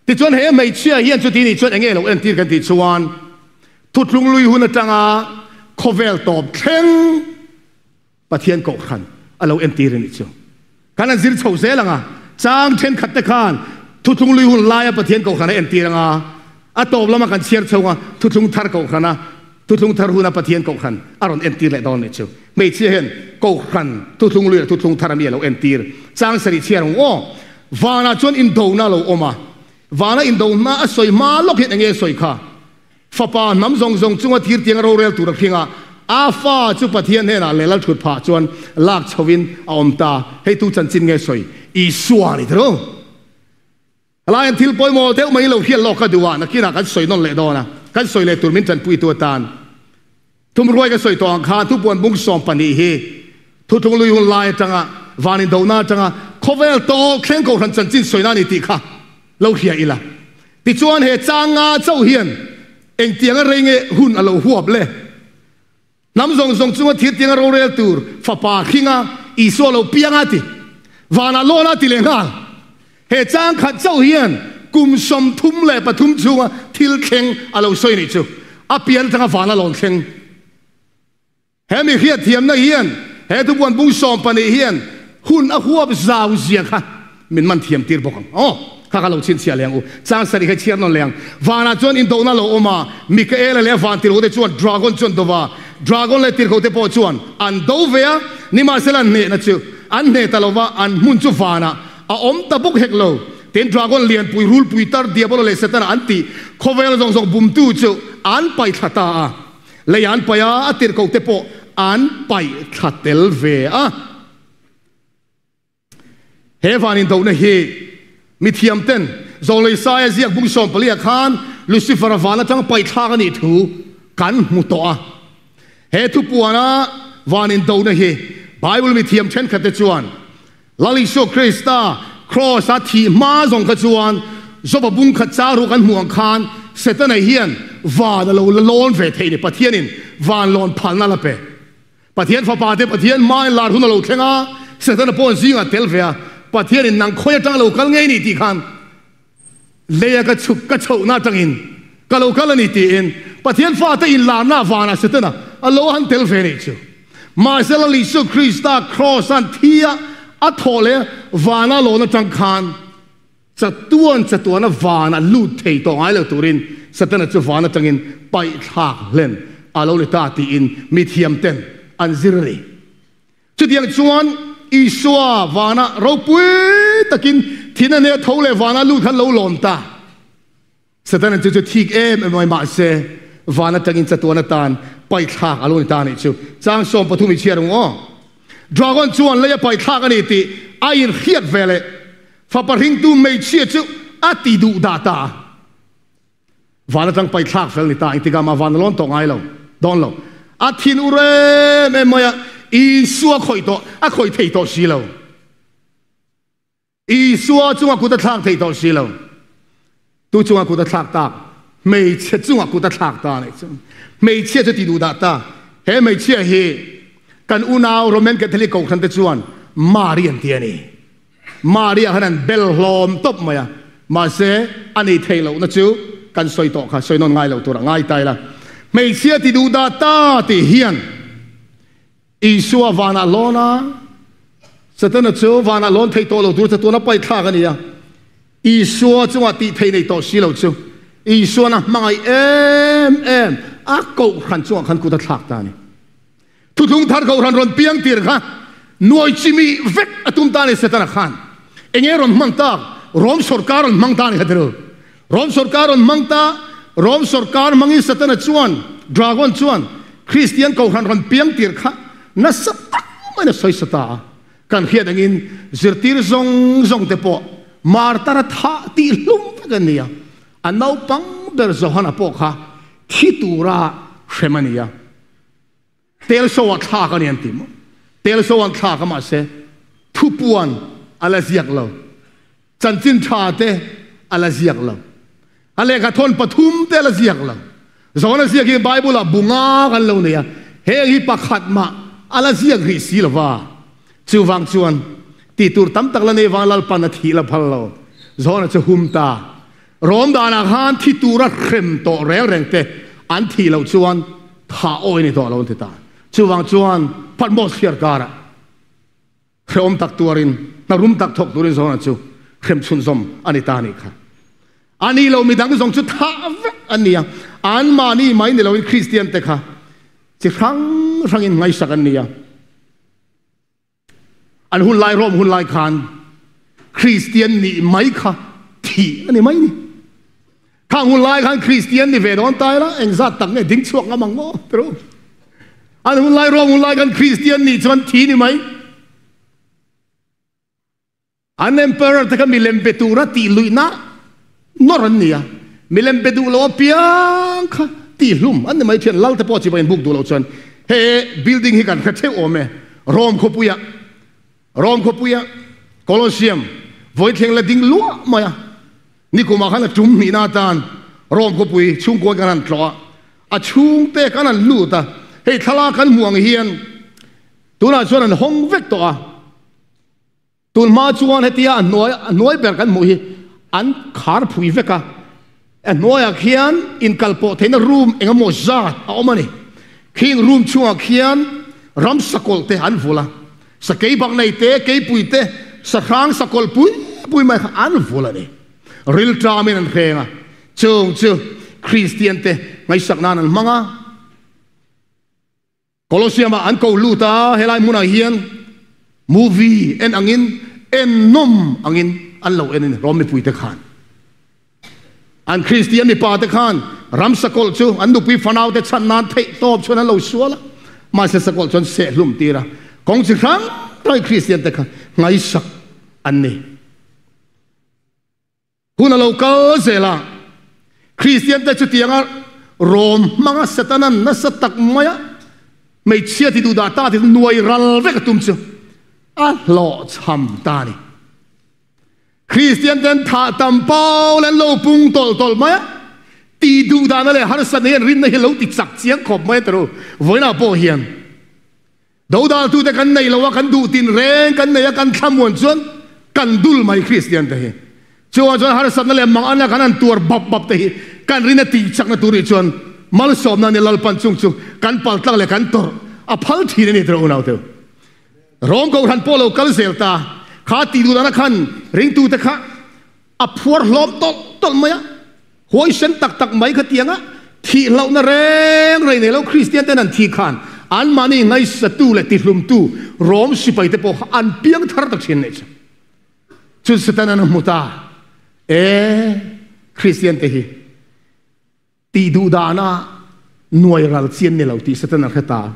Tichuan he hmeichhia hian chuti nih chuan enge lo entir kan tih chuan thuthlung lui hun atanga khawvel tawp thleng Pathian kohhran a lo entir a nih chu. Kan han zir chho zel ang a, chang thenkhat te khan thuthlung lui hun laia Pathian kohhran a entir ang a, a tawp lama kan chhiar chho ang a, thuthlung thar kohhran a, thuthlung thar huna Pathian kohhran a rawn entir leh dawn a nih chu. Hmeichhia hian kohhran thuthlung lui leh thuthlung thar ami a lo entir. Chang sarih chhiar ang aw. Vanah chuan indona a lo awm a, vana indona a sawi hma lawk hian enge a sawi kha? Fapa hnam zawng zawng chunga thir tianga rorel tur a hring a, a fa chu Pathian hnenah leh lal thut phah chuan lak chhovin a awm ta. Hei tu chanchin nge sawi? Isua a ni tho. Helaiin thil pawimawh deuh mai lo hriat lawk ka duh a, nakinah kan sawi nawn leh dawn a, kan sawi leh tur min tanpuitu atan thumruai ka sawi tawh ang khan thupuan bung 12 hi thuthlung lui hun lai atanga van indona atanga khawvel tawk thleng kohhran chanchin sawina a ni tih kha lo hria ila. Tichuan he changa chauh hian engtianga rei nge hun a lo huap le? Hnam zawng zawng chunga thir tianga rorel tur fapa hringa Isua lo piang a ti. Vanah lawn a ti leh nghal. He chang khat chauh hian kum 33 chhunga thil thleng a lo sawi nih chu. A pian atanga vana lawn thleng. He mi hriatthiamna hian he thupuan bung 12 hian hun a huap zau zia kha min man thiam tir bawk ang. Aw, kha ka lo chhinchhiah leh ang u. Chang sarih kha chhiar nawn leh ang. Vanah chuan indohna lo awm a, Mikaela leh a van tirhkote chuan dragon chu an do va. Dragon leh tirhkote pawh chuan an do ve a, nimahsela an hnehna chu an hneh ta lo va, an hmun chu vanah a awm ta bawk hek lo. Tin, dragon lianpui, rulpui tar, Diabolo leh Setana an tih khawvel zawng zawng bumtu chu an paihthla ta a. Lei an paih a, a tirhkote pawh an paihthla tel ve a. He van indohna hi mithiam ten Zawlei Saia ziak bung 14 ah khan Lucifer-a van atang paihthlak a nih thu kan hmu tawh a. He thupuana van indohna hi Bible mithiam thenkhat te chuan Lal Isua Krista Kraws-a thih hma zawng kha chuan Joba bung khat char ruk an hmuh ang khan Setana hian van a lo la lawn ve thei ni, Pathianin van lawn phalna la pe. Pathian fapa te Pathian hmain lar hun a lo thleng a, Setana pawh zingah tel ve a, Pathianin nang khawi atang lo kal ngei ni tih khan leia ka chhuk ka chhohna atangin ka lo kal a ni tiin Pathian fate inlarna vanah Setana a lo han tel ve nih chu. Mahse Lal Isua Krista Kraws an thi a, a thawh leh vana lawn atang khan Chatuan chatuana van a lut thei tawh ngai lo turin Satana chu van atangin paihthlak hlen a lo ni ta tiin mithiam ten an zir a ni. Chutiang chuan Isua vana ropui takin thina hneh tho leh vana lut khan lo lawm ta. Satana chu chu thik em em mai mahse van atangin chatuan atan paihthlak a lo ni ta anih chu. Chang 13 i chhiar ang aw. Dragon chuan lei a paihthlak a ni tih a inhriat ve leh fapa hringtu hmeichhia chu a ti duh dah ta a. Van atang paihthlak fel ni ta engtikah mah van a lawn tawh ngai lo dawn lo. A thin ur em em mai a, Isua khawih tawh a khawih thei tawh si lo. Isua chunga kut a thlak thei tawh si lo. Tu chunga kut a thlak tak? Hmeichhe chunga kut a thlak ta anih chu. Hmeichhia chu ti duh dah ta. He hmeichhia hi kan unau Roman Catholic kohhran te chuan Mari an ti a ni. Maria khan an bel hlawm tawp mai a. Mahse, a nei thei lohna chu kan sawi tawh kha, sawi nawn ngai lo tur a ngai ta ila. Hmeichhia ti duh dah ta tih hian Isua vanah lawn a, Setana chu vanah lawn thei tawh lo tur chatuan a paithlak a ni a. Isua chungah tih thei nei tawh si lo chu Isuan a hmangaih em em a kohhran chungah khan kut a thlak ta a ni. Thuthlung thar kohhran rawn piang tir kha nuai chimi vek a tum ta a ni Setana khan. Enge rawn hmang tak? Rom sorkar rawn hmang ta a ni kha tiril. Rom sorkar rawn hmang ta, Rom sorkar hmangin Setana chuan, Dragon chuan, Kristian kohhran rawn piang tir kha nasa tak maiin a sawi sa ta a. Kan hriat angin zirtir zawng zawng te pawh martar a thah tih hlum vek an ni a. A naupang ber Johana pawh kha thi tura hrem a ni a. Tel so ah thlak a ni an ti maw? Tel so an thlak a mahse thupuan a la ziak lo. Chanchin tha te a la ziak lo. A lehkha thawn pathum te a la ziak lo. Zawhna ziak hi Bible ah bunga kan lo nei a, heng hi pakhat mah a la ziak rih si lo va. Chuvang chuan tih tur tam tak la nei vang Lalpan a thih la phal lo. Zawhna chu hum ta. Rom danah khan thi tura hrem tawh reng reng te an thih loh chuan thah awi ni tawh lo an ti ta. Chuvang chuan Patmos thliar karah hrehawm tak tuarin hna rum tak thawk turin Johana chu hrem chhunzawm a ni ta a nih kha. A ni lo midang zawng chu thah vek an ni a, anmahni mai ni loin Kristian te kha chi hrang hrangin ngaihsak an ni a. An hun lai Rom hun lai khan Kristian nih mai kha thih a ni mai ni. Khang hun lai khan Kristian ni ve dawn ta ila engzat tak nge ding chhuak ngam ang maw tiro. An hun lai Rom hun lai khan Kristian nih chuan thi ni mai. An emperor te kha milem be tura tih luihna Nawr an ni a, milem be duh lo apiang kha tihlum an ni mai thian. Lal te pawh chibai an buk duh loh chuan he building hi kan hre theuh awm e. Rome khawpuia, Rome khawpuia Colosseum vawithleng la ding luah mai a, nikumah khan a tum hnihna atan Rome khawpui chhungkuai kan han tlawh a, a chhungte kan han lut a, hei thlalak kan hmuh ang hian tunah chuan an hawng vek tawh a. Tun hma chuan hetia a hnuai a hnuai ber kan hmuh hi an khar phui vek a, a hnuaiah khian inkal pawh theihna room eng emaw zat a awm a ni. Khing room chhungah khian ram sakawlh te an vul a, sakei bak nei te, keipui te, sahrang sakawlh pui pui mai kha an vul a ni. Rilṭamin an hreng a, chung chu Kristian te ngaihsak nan an hmang a. Colosseum ah an ko lut a, helai hmunah hian movie en angin en nawm angin an lo en a ni, Rom mipuite khan. An Kristian mipa te khan ram sakawlh chu an nupui fanau te chhan nan theih tawp chuan an lo sual a, mahse sakawlh chuan seh hlum tir a, kawng chi hrang hrang Kristian te kha ngaisak an ni. Hun a lo kal zel a, Kristiante chutianga rawm hmanga Setana'n nasa tak maia hmeichhia ti duhdah ta ti nuai ral vek a tum chu a hlawhchham ta a ni. Kristiante'n thah tam pawl an lo pung tawlh tawlh mai a, ti duhdahna leh harsatna hian rinna hi lo ti chak chiang khawp mai a ti ru. Vawiinah pawh hian Dodaltute kan nei lo a, kan duh tin reng kan nei a, kan thlamuan chuan kan dul mai Kristian te hi. Chuvang chuan harsatna leh manganna kan han tuar bap bap te hi kan rin a tih chakna tur nih chuan malsawmna ni Lalpan chung chu kan paltlak leh kan tawrh a phal thin a ni tawh unau teu. Rom Kohhran pawh lo kal zel ta, kha tih duh dana khan ringtute kha A phuar hlawm tawlh tawlh mai a, huaisen tak tak mai kha tianga thih hlauhna reng rei nei lo Kristian ten an thi khan anmahni ngaisatu leh tihlumtu Rom sipai te pawh kha an piang thar ta thin neih chu. Chun Satan an hmu ta, e Kristian te hi tih duh dana nuai ral chian ni lo tih Satan a hre ta.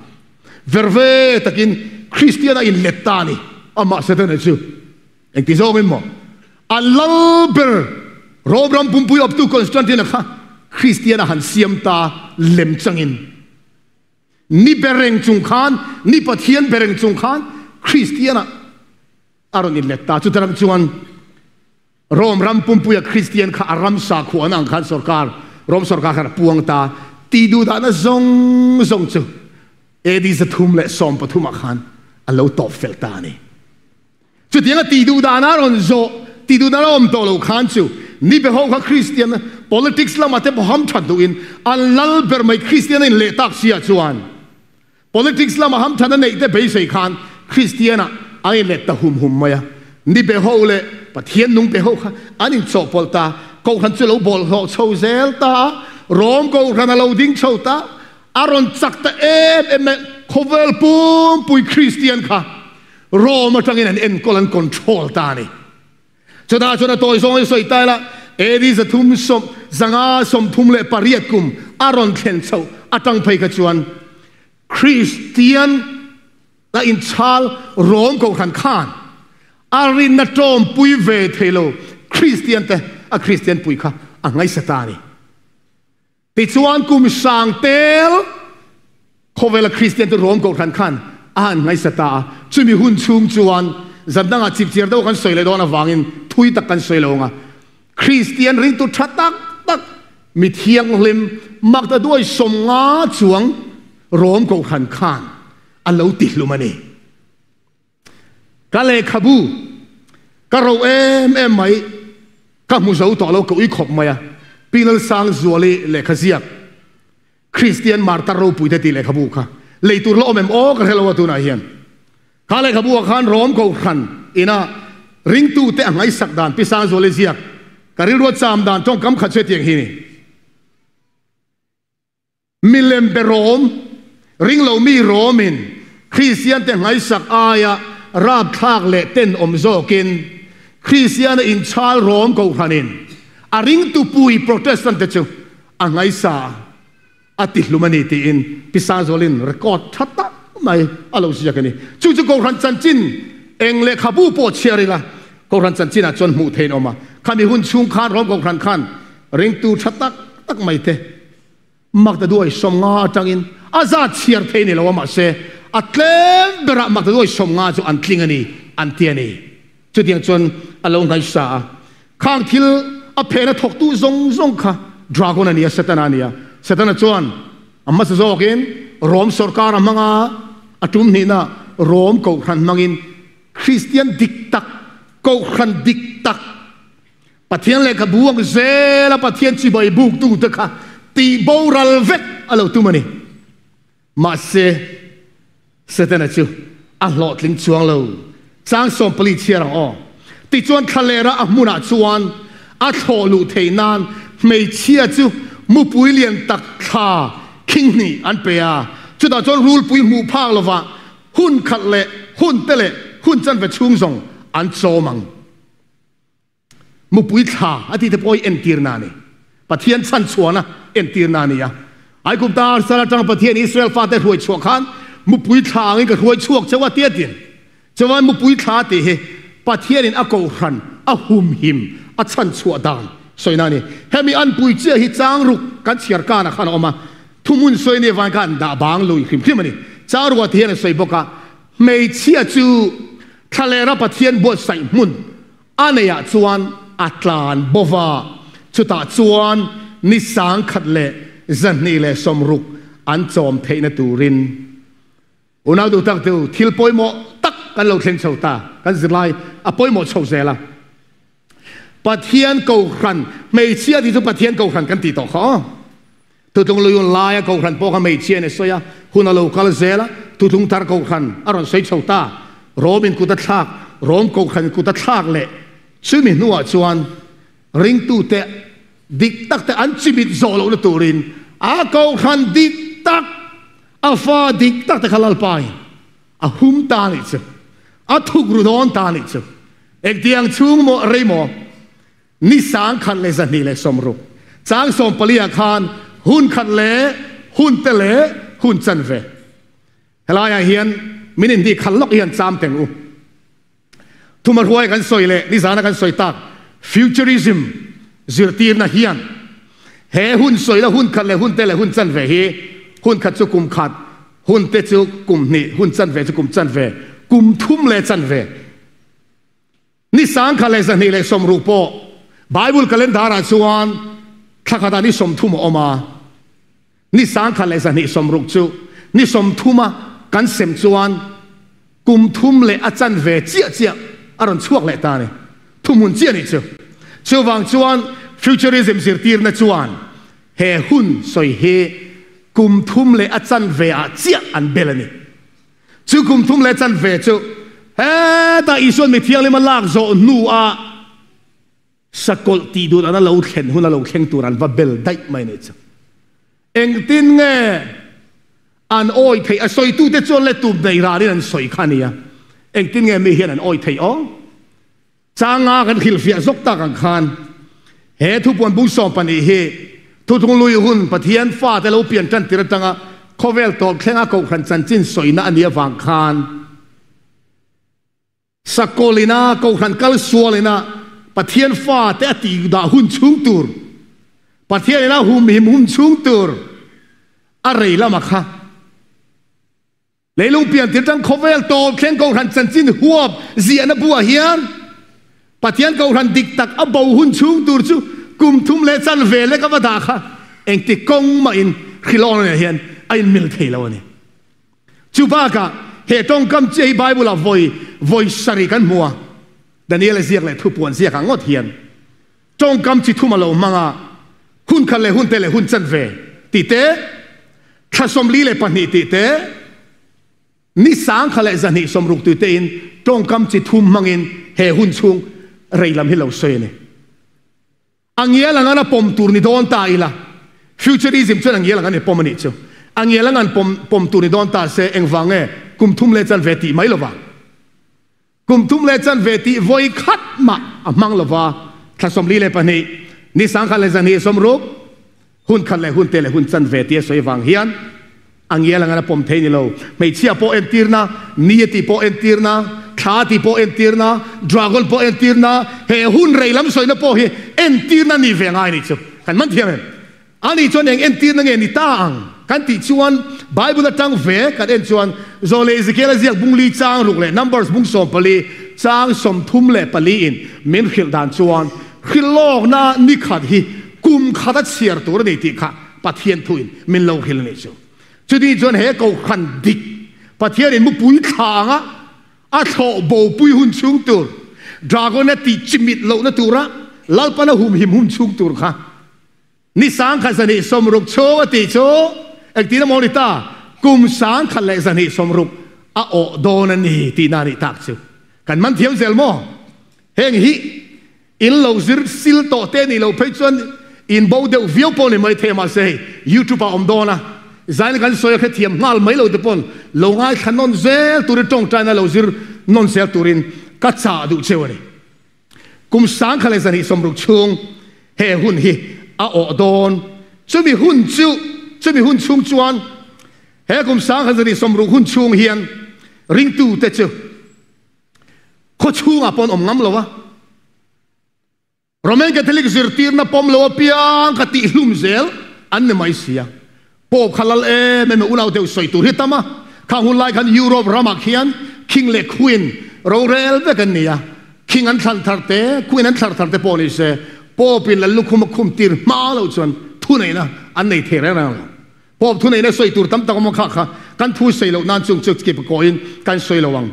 Verve takin Kristian a inlet ta a ni. Amah Satana chu engti zawngin maw an lal ber Rome ram pumpui awptu Constantine-a kha Kristian a han siam ta lem changin ni bereng chung khan, ni Pathian bereng chung khan Kristian-a a rawn inlet ta. Chuta ram chuan Rome ram pumpuia Kristian kha a ram sakhua an ang khan sorkar, Rome sorkar khan a puang ta. Ti duhdahna zawng zawng chu AD 313 ah khan a lo tawp fel ta a ni. Chutianga ti duhdahna a rawn zawh, ti duhdahna a awm tawh lo khan chu ni be ho kha Kristian politics lamah te pawh hamthat duhin an lal ber mai Kristian a inleh tak si ah chuan Politics lama hamthan a neih te beisei khan Kristian-ah an inlet ta hum hum mai a. Ni be ho leh Pathian nung be ho kha an inchawhpawlh ta. Kohhran chu lo bawlhhlawh chho zel ta a, Rom Kohhran a lo ding chho ta. A rawn chak ta em em mai. Khawvel pumpui Kristian kha Rom atangin an enkawl, an control ta a ni. Chutah chuan a tawi zawng hi sawi ta ila, AD 300 538 kum a rawn thlen chhoh atang phei kha chuan Kristian a inchhal rawng kohhran khan a rinna tawmpui ve thei lo Kristian te a Kristian pui kha a ngaisa ta a ni. Tichuan kum sang tel khawvela Kristian te Rom kohhran khan a han ngaisa ta a, chumi hun chhung chuan zan dangah chipchiar deuh kan sawi leh dawn avangin thui tak kan sawi lo ang a, Kristian ringtu tha tak tak mi thianghlim makta duai 50 chuang Rom kohhran khan a lo tihlum a ni. Ka lehkhabu ka ro em em mai, ka hmu zo tawh lo, ka ui khawp mai a. Pi Lalsangzuali lehkha ziak Kristian Martar Ropuite tih lehkhabu kha lei tur la awm em aw ka hre lo a tunah hian. Kha lehkhabu ah khan Rom Kohhran ina ringtute a ngaihsak dan Pi Sangzuali ziak ka rilru a cham dan tawngkam khat chu hetiang hi ni. Milem be rawm, ringlo mi rawmin Kristiante ngaihsak aia rapthlak leh tenawm zawkin Kristiana inchhal rawm kohhranin a ringtupui Protestant te chu a ngaihsa a tihlum a ni tiin Pi Sangzualin record tha tak mai a lo ziak a ni. Chu chu kohhran chanchin eng lehkhabu pawh chhiar ila kohhran chanchinah chuan hmuh theih a awm a. Khami hun chhung khan Rom Kohhran khan ringtu tha tak tak mai te Maktaduai 50 atangin a zat chhiar thei ni lo a, mahse a tlem berah Maktaduai 50 chu an tling a ni an ti a ni. Chutiang chuan a lo ngaihsa a, khang thil a phena thawktu zawng zawng kha Dragon a ni a, Setana a ni a. Setana chuan a hmasa zawkin Rom sawrkar a hmang a, a tum hnihna Rom Kohhran hmangin Kristian dik tak, Kohhran dik tak, Pathian lehkhabu ang zela Pathian chibai buktute kha tih boral vek a lo tum a ni. Mahse, Setana chu a hlawhtling chuang lo. Chang 14 chhiar ang aw. Tichuan thlalera a hmunah chuan a thlawh luh theih nan hmeichhia chu mupui lian tak thla khing hnih an pe a. Chutah chuan rulpui hmuh phak lovah hun khat leh hun te leh hun chanve chhung zawng an chawm ang. Mupui thla a tih te pawh hi entirna a ni. Pathian chhanchhuahna entirna a ni a. Aigupta sal atanga Pathian Israel fate hruai chhuah khan mupui thla angin ka hruai chhuak cheu a tia tin. Chuan mupui thla tih hi Pathianin a kohhran a humhim a chhanchhuah dan sawina a ni. Hemi anpui chiah hi changruk kan chhiar kanah khan a awm a. Thuhmun sawi ni avang khan dah bang lui hrim hrim a ni. Changrukah ti hian a sawi bawk a, hmeichhia chu Thlalera Pathian buatsaih hmun a neihah chuan a tlan bo va, chutah chuan ni 1260 an chawm theihna turin unau duh tak tu thil pawimawh tak kan lo thleng chho ta, kan zirlai a pawimawh chho zel a. Pathian Kohhran, hmeichhia tih chu Pathian Kohhran kan tih tawh kha aw. Thutlung Luyun laia Kohhran pawh kha hmeichhia in a sawi a, hun a lo kal zel a, Thutlung Thar Kohhran a rawn sawi chho ta. Rom in kut a thlak, Rom Kohhran in kut a thlak leh chumi hnuah chuan ringtute dik tak te an chimit zawh lohna turin a Kohhran dik tak, a fa dik tak te kha Lalpa in a hum ta nih chu, a thuk ru dawn ta nih chu. Engtiang chhung maw rei maw? Ni 1260. Chang 14 ah khan hun khat leh hun te leh hun chanve. Helaiah hian min inhnih khat lawk hian cham teng u. Thuma hruai kan sawi leh nizana kan sawi tak futurism zirtirna hian he hun sawi la hun khat leh hun te leh hun chanve hi hun khat chu kum khat, hun te chu kum hnih, hun chanve chu kum chanve, kum thum leh chanve. Ni 1260 pawh Bible calendar ah chuan thla khatah ni 30 a awm a, ni 1260 chu ni 30 a kan sem chuan kum thum leh a chanve chiah chiah a rawn chhuak leh ta a ni. Thuhmun chiah a nih chu. Chuvang chuan futurism zirtirna chuan he hun sawi hi kum thum leh a chanve ah chiah an bel a ni. Chu kum thum leh chanve chu hetah Isuan mi thianghlim a lak zawh hnuah sakawlh tih duh dana lo thlen hun a lo thleng tur an va bel daih mai nei chu. Engtin nge an awi theih? A sawitute chuan le tum nei ranin an sawi kha a nia. Engtin nge mi hian an awi theih aw? Changa kan hrilhfiah zawk tak ang khan he thupuan bung 12 hi Thuthung Lui hun Pathian fate lo pian tan tir atanga khawvel tawp thlenga Kohhran chanchin sawina a nih avang khan Sakawlina Kohhran kal sualina Pathian fate a tih dah hun chhung tur Pathianina humhim hun chhung tur a rei lama kha Leilung pian tir tang khawvel tawp thleng Kohhran chanchin huap ziahna buah hian Pathian Kohhran dik tak a bo hun chhung tur chu kum thum leh chanve lek a va dah kha engti kawng mahin hrilawng nen hian a inmil thei lo a ni. Chu bakah he tawngkam chiah hi Bible ah vawi vawi sarih kan hmu a, Daniel-a ziak leh thupuan ziakah ngawt hian Tawngkam chi thum a lo hmang a, hun khat leh hun te leh hun chanve tih te, thla 42 tih te, ni 1260 tih tein tawngkam chi thum hmangin he hun chhung rei lam hi lo sawi a ni. A ngial angan a pawm tur ni dawn ta ila, futurism chuan a ngial angan i pawm a nih chu. A ngial angan pawm pawm tur ni dawn ta se engvang nge kum thum leh chanve tih mai lova. Kum thum leh chanve tih vawi khat mah a hmang lova, thla 42, ni 1260, hun khat leh hun te leh hun chanve tih a sawi vang hian a ngial angan a pawm thei ni lo. Hmeichhia pawh entirna, ni a tih pawh entirna, Thla tih pawh entirna, Dragon pawh entirna, he hun rei lam sawina pawh hi entirna ni ve ngai a nih chu. Kan man thiam em? Ani chuan eng entirna nge ni ta ang kan tih chuan Bible atang ve kan en chuan Zawh leh Ezekiel a ziak bung li chang ruk leh Numbers bung 14 chang 34 in min hrilh dan chuan hrilhlawkna ni khat hi kum khat a chhiar tur a ni tih kha Pathian thuin min lo hrilh a nih chu. Chutih chuan he kohhran dik Pathian in mupui thla anga a thlawh bopui hun chhung tur, Dragon a tih chimit lohna tura Lalpan a humhim hun chhung tur kha Ni sangkhat zahnih sawmruk chhung a tih chu engtin emaw ni ta, kum sangkhat leh zahnih sawmruk a awh dawn a ni tihna a nih tak chu. Kan man thiam zel maw? Heng hi in lo zir sil tawh te nih loh phei chuan in bo deuh viau pawh ni mai thei mahse hei YouTube ah awm dawn a, zaina kan sawi a hrethiam nghal mai lo te pawn lo ngaithla nawn zel turin tawngtaina lo zir nawn zel turin ka chah duh cheu a ni. Kum sangkhat leh zahnih 60 chhung he hun hi a awh dawn. Chumi hun chu, chumi hun chhung chuan he kum sangkhat zahnih 60 hun chhung hian ringtute chu khaw chhungah pawh an awm ngam lo a. Roman Catholic zirtirna pawm lo apiang kha tihhlum zel an ni mai si a. Pope kha lal em em e unau deuh sawi tur hi tam a, khang hun lai khan Europe ramah khian King leh Queen rorel vek an ni a, King an thlan thar te, Queen an thlar thar te pawh ni se, Pope in Lallukhum a khum tir hma loh chuan thuneihna an nei thei reng reng lo. Pope thuneihna sawi tur tam tak awm a kha kha kan thu sawi loh nan chung chu kip kawiin kan sawi lo ang.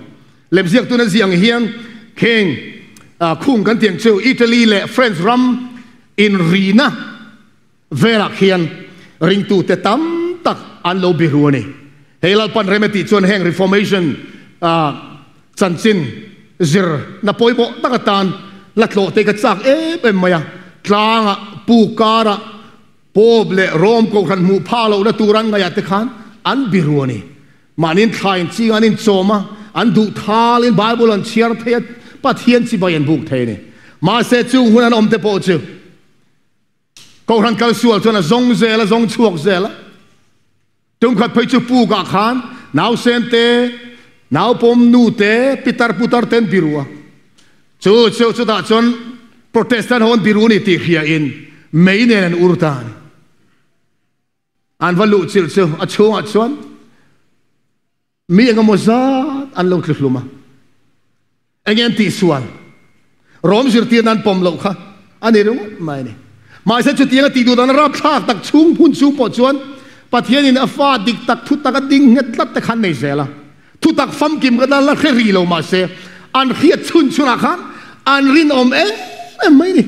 Lemziak tuna ziah ang hian King khung kan tih ang chu Italy leh France ram inrina Velah khian ringtute tam tak an lo biru a ni. Hei Lalpan rem e tih chuan heng Reformation chanchin zir na pawimawh tak atan la tlawh te ka chak em em mai a. Tlangah, pu karah, Pope leh Rome kohhran hmuh phah lohna tur an ngaihah te khan an biru a ni. Mahniin thlain ching an inchawm a, an duh thalin Bible an chhiar thei a, Pathian chibai an buk thei a ni. Mahse chung hun an awm te pawh chu Kohhran kal sual chuan a zawng zel a, zawng chhuak zel a. Tumkhat phei chu pukah khan nausen te, naupawm nu te, pitar putar te an biru a. Chu chu chutah chuan Protestant ho an biru a ni tih hriain mei nen an ur ta a ni. An va luh chilh chu a chhungah chuan Mi eng emaw zat an lo tlu hlum a, enge an tihsual? Rom zirtirna an pawm loh kha a ni ringawt mai a ni. Mahse chutianga tih duh dan rapthlak tak chhung hmun chhung pawh chuan Pathianin a fa dik tak thu taka ding nghet tlat te kha an nei zel a. Thutak famkim ka la hre rih lo mahse an hriat chhun chhunah khan an rinawm em em mai a ni.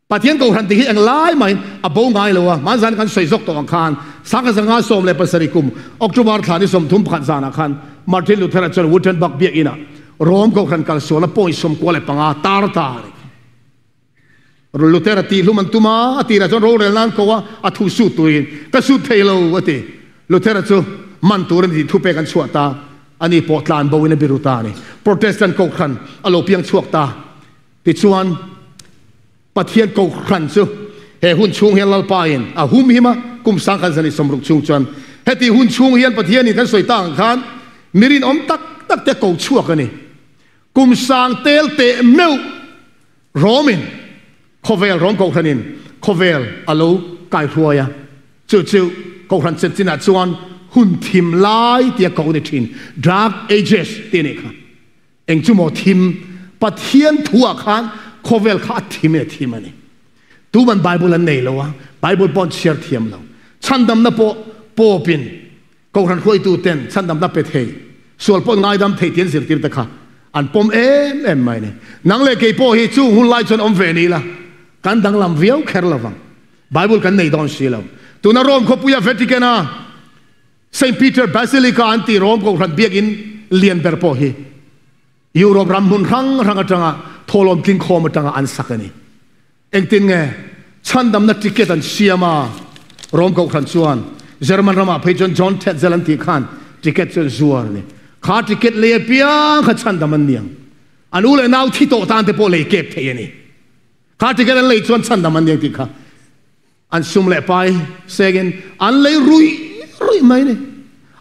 Pathian Kohhran tih hi eng lai mahin a bo ngai lo a, hmanzan kan sawi zawk tawh ang khan Sangha zanga 17 kum October thla ni 31 zanah khan Martin Luther-a chuan Wittenberg biakinah Rome Kohhran kalsualna point 95 tar ta a ni. Luther-a tihhlum an tum a, a tirah chuan rorel nan ko a, a thu sut turin ka sut thei lo a ti. Luther-a chu man tur a ni tih thupek an chhuah ta, ani pawh tlan bo in a biru ta a ni. Protestant Kohhran a lo piang chhuak ta. Tichuan, Pathian Kohhran chu he hun chhung hian Lalpa in a hum him a, kum sangkhat zan i 60 chhung chuan heti hun chhung hian Pathian in kan sawi tak ang khan mi rinawm tak tak te ko chhuak a ni. Kum sang tel teh meuh Rom in khawvel, Rom Kohhran in khawvel a lo kaihruai a, chu chu Kohhran chanchinah chuan hun thim lai tia ko ni thin, Dark Ages tih a nih kha. Eng chu maw thim? Pathian thuah khan khawvel kha a thim in a thim a ni. Tuman Bible an nei lo a, Bible pawh an chhiar thiam lo. Chhandamna pawh Pope in Kohhran hruaitu ten chhandamna pe thei, sual pawh ngaidam thei tih an zirtir te kha an pawm em em mai a ni. Nang leh kei pawh hi chung hun lai chuan awm ve ni ila, kan danglam viau kher lo vang. Bible kan nei dawn si lo. Tuna Rome khawpuia Vatican a Saint Peter Basilica an tih Rome Kohhran biakinn lian ber pawh hi Europe ram hmun hrang hrang atanga thawhlawm tlingkhawm atanga an sak a ni. Engtin nge chhandamna ticket an siam a? Rome Kohhran chuan German ramah phei chuan John Tetzel an tih khan ticket chu an zuar a ni. Kha ticket lei apiang kha chhandam an ni ang. An u leh nau thi tawh tan te pawh lei kep thei a ni. Kha ticket an lei chuan chhandam an ni ang tih kha An sum leh pai sengin an lei ruih ruih mai ni.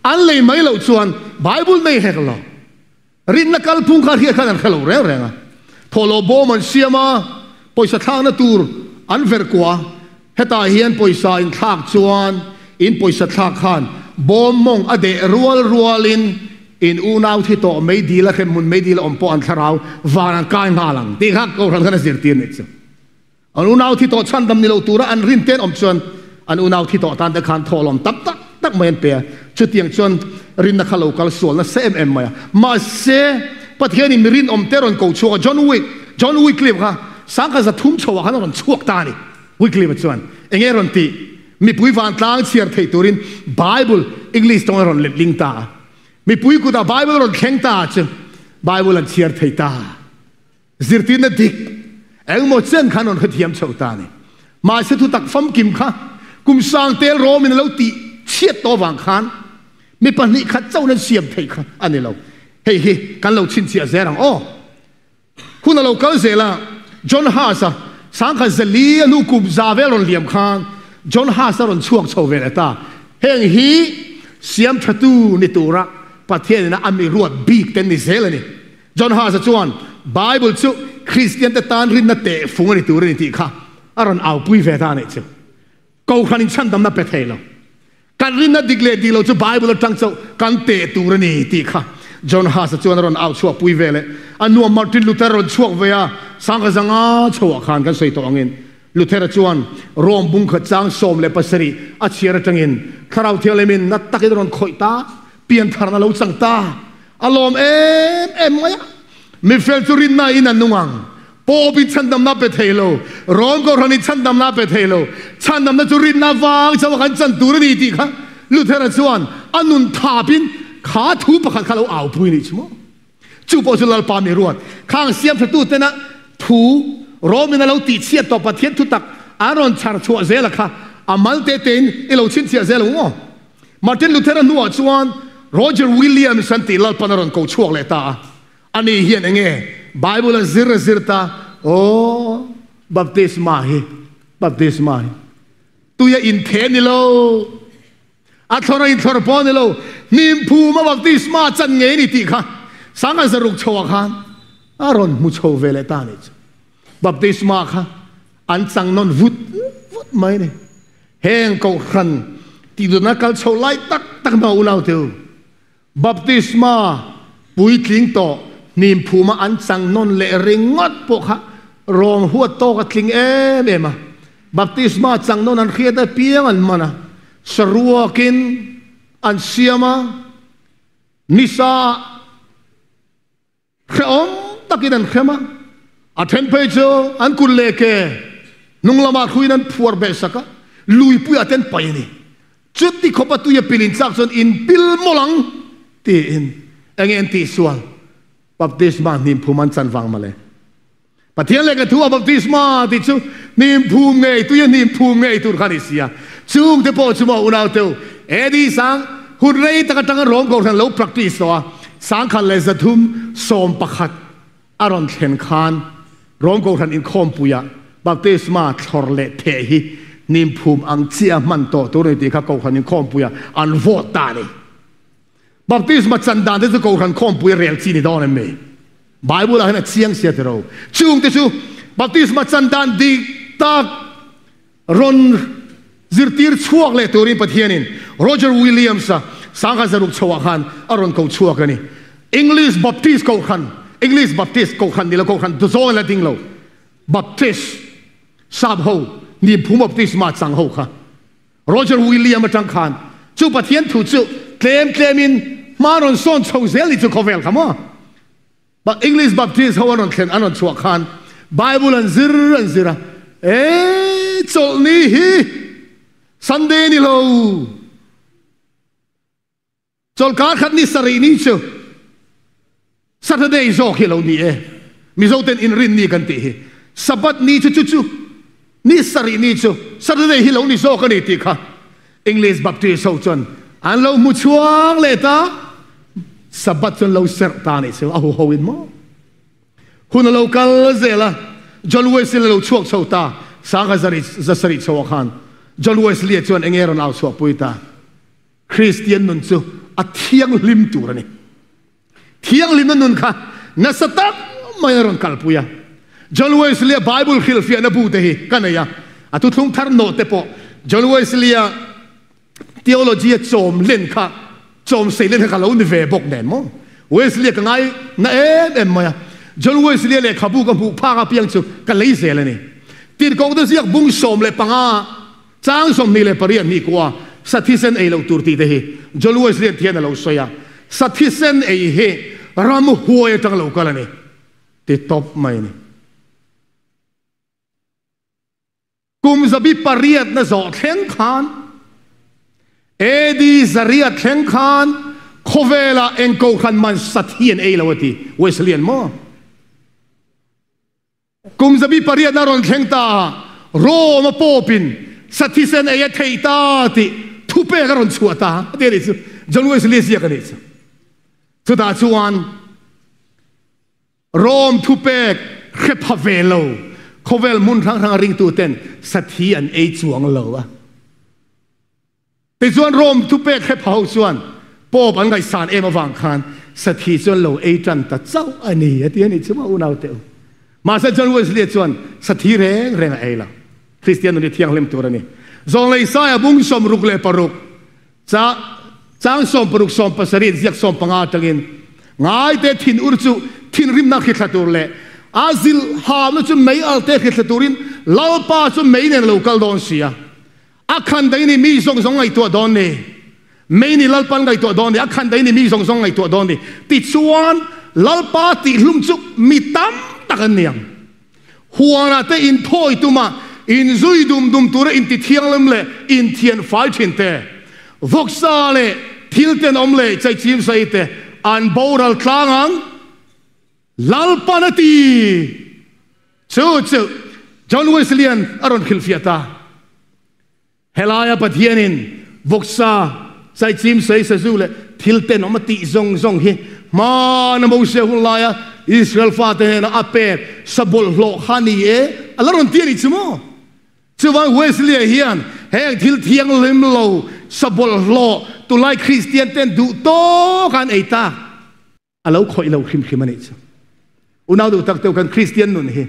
An lei mai loh chuan Bible nei hek lo. Rinna kalphung kha hriat khan an hre lo reng reng a. Thawhlawh bawm an siam a, pawisa thlakna tur an verh kuah a. Hetah hian pawisa in thlak chuan in pawisa thlak khan bawm mawng a deh rual rualin in unau thi tawh mei dil a hremhmun mei dil a awm pawh an thlarau van an kai nghal ang tih kha Kohhran khan a zirtir nih chu. An unau thi tawh chhandam ni lo tura an rin ten awm chuan an unau thi tawh tan te khan thawhlawm tam tak tak mai an pe a. Chutiang chuan rinna kha lo kal sual nasa em em mai a. Mahse, Pathianin mi rinawm te rawn ko chhuak a, John Wick, John Wycliffe kha sangkhat 300 chhoah khan a rawn chhuak ta a ni. Wycliffe-a chuan eng nge rawn tih? Mipui vantlang chhiar theih turin Bible English tawng a rawn letling ta a. Mipui kutah Bible rawn thleng ta chu Bible an chhiar thei ta. Zirtirna dik engmaw chen khan rawn hrethiam chhoh ta a ni. Mahse thu tak famkim kha kum sang tel rawmin a lo tih chhiat tawh avang khan mi 2 khat chauhin an siam theih kha a ni lo. Hei hi kan lo chhinchhiah zel ang aw. Hun a lo kal zel a, John Huss-a 1400 a hnu kum za vel rawn liam khan John Huss-a rawn chhuak chho ve leh ta. Heng hi siam thatu ni tura Pathianin a mi ruat bik te ni zel a ni. John Huss-a chuan Bible chu Kristiante tan rinna teh fung a ni tur a ni tih kha a rawn aupui ve ta a nih chu. Kohhran in chhandamna pe thei lo. Kan rinna dik leh dik lo chu Bible atang chauh kan teh tur a ni tih kha John Huss-a chuan a rawn au chhuak pui ve leh. A nuam Martin Luther a rawn chhuak ve a, 1500 chhoah khan kan sawi tawh angin Luther-a chuan Rome bungkhat chang 17 a chhiar atangin Thlarau Thianghlimin na takin a rawn khawih ta, piantharna lo chang ta. A lawm em em mai a, mi fel chu rinna in a nung ang. Pope in chhandamna pe thei lo, Rome Kohhran in chhandamna pe thei lo, chhandamna chu rinna vang chauh a kan chan tur a ni tih kha Luther-a chuan a nun thap in kha thu pakhat kha lo aupui nih chu maw. Chu pawh chu Lalpa mi ruat khang siam tha tu tena thu Rome in a lo tih chhiat tawh Pathian thu tak an rawn chhar chhuah zel a kha a mal te te in i lo chhinchhiah zel ang maw. Martin Luther-a hnuah chuan Roger Williams an tih Lalpan a rawn ko chhuak leh ta a. Ani hian eng nge Bible a zir a zir ta? Aw, baptisma hi, baptisma hi tui a intheh ni lo, a thlawr a inthlawr pawh ni lo, hnim phum a baptisma chan ngei ni tih kha 1600 chhoah khan a rawn hmu chho ve leh ta a nih chu. Baptisma kha an chang nawn vut vut mai a ni. Heng Kohhran tihdutna kal chho lai tak tak hma unau te u, Baptisma puitling tawh hnim phuma an chang nawn leh ringawt pawh kha rawng huat tawk a tling em em a. Baptisma chang nawn an hriat apiang an man a, saruakin an siam a, nisa Hrehawm takin an hrem a, a then phei chu an kut leh ke hnung lamah hruiin an phuar beh sak a, luipuiah te an paih a ni. Chuti khawpa tui a pil in chak chuan in pil mawlh ang tiin enge an tihsual? Baptisma hnim phum an chan vang mawle. Pathian leh ka thu a baptisma tih chu hnim phum ngei, tui a hnim phum ngei tur kha a ni si a. Chungte pawh chu maw unauteu, AD sang hun rei tak atanga Rom Kohhran lo practice tawh a, 1311 a rawn thlen khan Rom Kohhran inkhawmpuiah baptisma thlawr leh theh hi hnim phum ang chiah a hman tawh tur a ni tih kha Kohhran inkhawmpuiah an vote ta a ni. Baptisma chan dan te chu Kohhran khawmpui a rel chi ni dawn em mi? Bible ah hian a chiang sia tiro. Chung te chu baptisma chan dan dik tak rawn zirtir chhuak leh turin Pathianin Roger Williams-a 1600 chhoah khan a rawn ko chhuak a ni. English Baptist Kohhran, English Baptist Kohhran ni lo Kohhran zawng in la ding lo. Baptist sap ho niphum baptisma chang ho kha. Roger William atang khan chu Pathian thu chu tlem tlemin hma rawn sawn chho zel ni chu khawvel kha maw? English Baptist ho an rawn thlen an rawn chhuah khan Bible an zir an zir a, e chawlhni hi Sunday ni lo. Chawlhkar khat ni sarih ni chu Saturday zawk hi lo ni e. Mizo ten inrin ni kan tih hi. Sabbath ni chu chu chu ni sarih ni chu Saturday hi lo ni zawk a ni tih kha English Baptist ho chuan an lo hmu chhuang leh ta. Sabbath chuan lo serh ta nih chu a hu ho in maw. Hun a lo kal zel a, John Wesley a lo chhuak chho ta. 1700 chho ah khan John Wesley chuan enge rawn au chhuah pui ta. Kristian nun chu a thianghlim tur a ni. Thianghlimna nun kha nasa tak mai a rawn kalpui a. John Wesley-a Bible hrilhfiahna bu te hi ka nei a, a thuthlung thar nawh te pawh John Wesley-a theology-a chawm len kha, chawm sei len kha ka lo ni ve bawk nen maw. Wesley-a ka ngai na em em mai a, John Wesley-a lehkhabu ka hmuh phak apiang chu ka lei zel a ni. Tirhkohte ziak bung 15 Chang 28 ni kua sa thisen ei loh tur tih te hi John Wesley thian a lo sawi a, sa thisen ei hi ram huai atang lo kal a ni ti tawp mai a ni. Kum zabi pariatna zawh thleng khan AD zariat thleng khan khawvelah eng kohhran man sa thi an ei lo a ti Wesleyan maw? Kum zabi pariatna rawn thleng ta a, Rome a Pope-in sa thisen ei a theih ta tih thupek a rawn chhuah ta a ti a nih chu. John Wesley ziak a nih chu. Chutah chuan Rome thupek hre pha ve lo khawvel hmun hrang hranga ringtuten sa thi an ei chuang lo a. Tichuan Rome thupek hre pha ho chuan Pope an ngaihsan em avang khan sathi chuan lo ei tan ta chauh a ni a ti a nih chu maw unau teh u. Mahse John Wesley chuan sathi reng reng a ei lo. Kristian nun hi thianghlim tur a ni. Zawnglei Saia bung 66 cha chang 60 70 ziak 15 atangin ngaite thin ur chu thinrimna hrithla tur leh a zil hamna chu mei alte hrithla turin Lalpa chu mei nen lo kal dawn si a. A khan daih ni mi zawng zawng ngaihtuah dawn ni. Mei ni Lalpan ngaihtuah dawn ni. A khan daih ni mi zawng zawng ngaihtuah dawn ni. Tichuan, Lalpa tihhlum chu mi tam tak an ni ang. Huanah te inthawi tuma inzui dum dum tura intithianghlim leh inthian fai thin te, vawksa leh thil tenawm leh chaichim sawi te an boral tlang ang. Lalpan a ti! Chu chu John Wesley-a'n a rawn hrilhfiah ta. Helaia Pathianin vawksa, chaichim, sei, sazu leh thil tenawm a tih zawng zawng hi hmana Mosea hun laia Israel fate hnena a pek sa bawlhhlawh kha ni e a la rawn ti a nih chu maw? Chuvang Wesley-a hian heng thil thianghlim lo sa bawlhhlawh tunlai Kristian ten duh tawk an ei tak. A lo khawih lo hrim hrim a nih chu. Unau duh tak teuh kan Kristian nun hi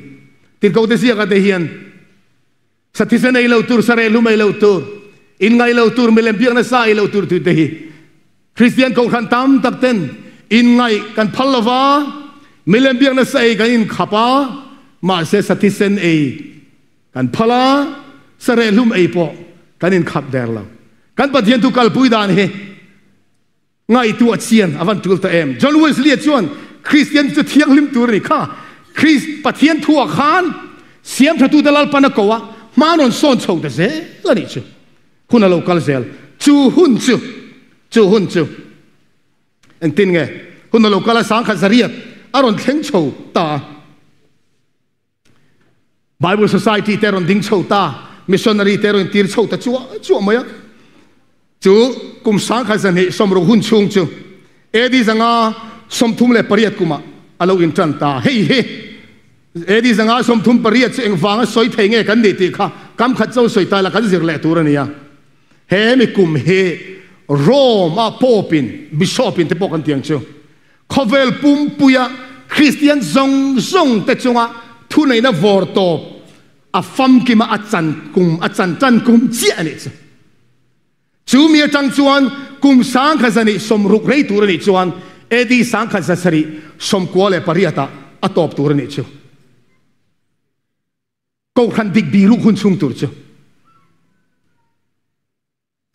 tirhkoh te ziakah te hian sa thisen ei lo tur, sa rehlum ei lo tur, inngaih lo tur, milem biakna sa ei lo tur tih te hi Kristian kohhran tam tak ten inngaih kan phal lo va, milem biakna sa ei kan inkhap a, mahse sa thisen ei kan phal a, sa rehlum ei pawh kan inkhap der lo. Kan Pathian thu kalpui dan hi Ngaihtuah chian a van tul ta em? John Wesley-a chuan Kristian chu thianghlim tur a ni kha. Krist, Pathian thuah khan siamthatute Lalpan a ko a, hma rawn sawn chho ta zel a nih chu. Hun a lo kal zel. Chu hun chu, chu hun chu engtin nge? Hun a lo kal a, sangkhat zariat a rawn thleng chho ta a. Bible Society te rawn ding chho ta, missionary te rawn tir chho ta chuah chuah mai a. Chu kum 1960 hun chhung chu AD 538 kumah a lo intan ta. Hei hi AD 538 chu engvanga sawi thei nge kan nih tih kha kam khat cho sawi ta la kan zir leh tur a ni a. He mi kum hi Rome a Pope in, Bishop in te pawh kan ti ang chu. Khawvel pumpuia Kristian zawng zawng te chunga thuneihna vawr tawp a famkima a chan kum a chan tan kum chiah a nih chu. Chu mi atang chuan kum 1960 rei tur a nih chuan AD 1998 ah a tawp tur a nih chu. Kohhran dik bihruk hun chhung tur chu.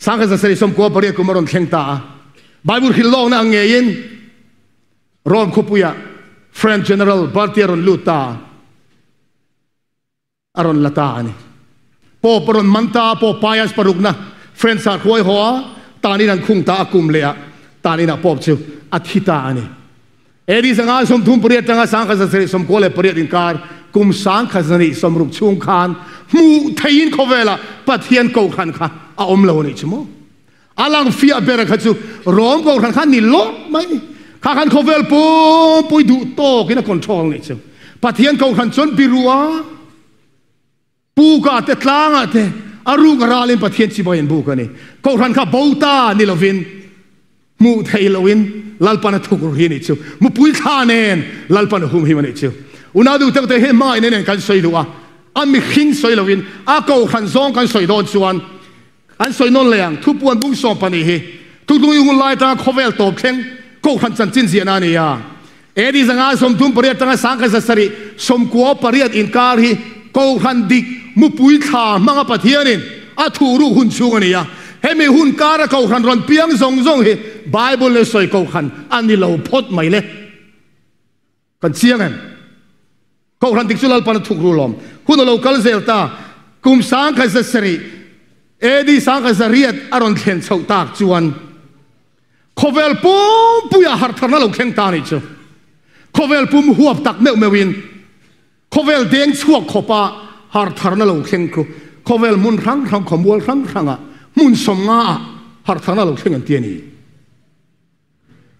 1998 kum a rawn thleng ta a. Bible hrilh lawkna ang ngeiin Rome khawpuiah French General Berthier rawn lut ta a, a rawn la ta a ni. Pope a rawn man ta a, Pope Pius parukna French ah hruai haw a, tan in an khung ta a, kum leh ah tan inah Pope chu a thi ta a ni. AD 538 atanga 1998 inkar kum 1960 chhung khan hmuh theihin khawvelah Pathian kohhran kha a awm lo a nih chu maw? A lang fiah ber kha chu Rom kohhran kha ni lawk mai. Kha khan khawvel pumpui duh tawkin a control a nih chu. Pathian kohhran chuan birua Puka te tlangah te a ruk a ralin Pathian chibai an buk a ni. Kohhran kha bo ta ni lovin hmuh thei loin Lalpan a thuk ru hi a nih chu. Mupui thla nen Lalpan a humhim a nih chu. Unau duh tak te he hmangaihna nen kan sawi duh a, a mihring sawi loin a kohhran zawng kan sawi dawn chuan an sawi nawn leh ang. Thupuan bung 12 hi thutlung i hun lai atanga khawvel tawp thleng kohhran chanchin ziahna a ni a. AD 538 atanga 1798 inkar hi kohhran dik mupui thla hmanga Pathianin a thuh ruk hun chhung a ni a. Hemi hun kara kohhran rawn piang zawng zawng hi Bible leh sawi kohhran a ni lo phawt mai le. Kan chiang em? Kohhran dik chu Lalpan a thuk rul awm. Hun a lo kal zel ta. Kum 1700 AD 1800 a rawn thlen chhoh tak chuan khawvel pumpuia harhtharna lo thleng ta nih chu. Khawvel pum huap tak meuh meuhin khawvel deng chhuak khawpa harhtharna lo thleng khu khawvel hmun hrang hrang khawmual hrang hrangah hmun 50 ah harhtharna lo thleng an ti a ni.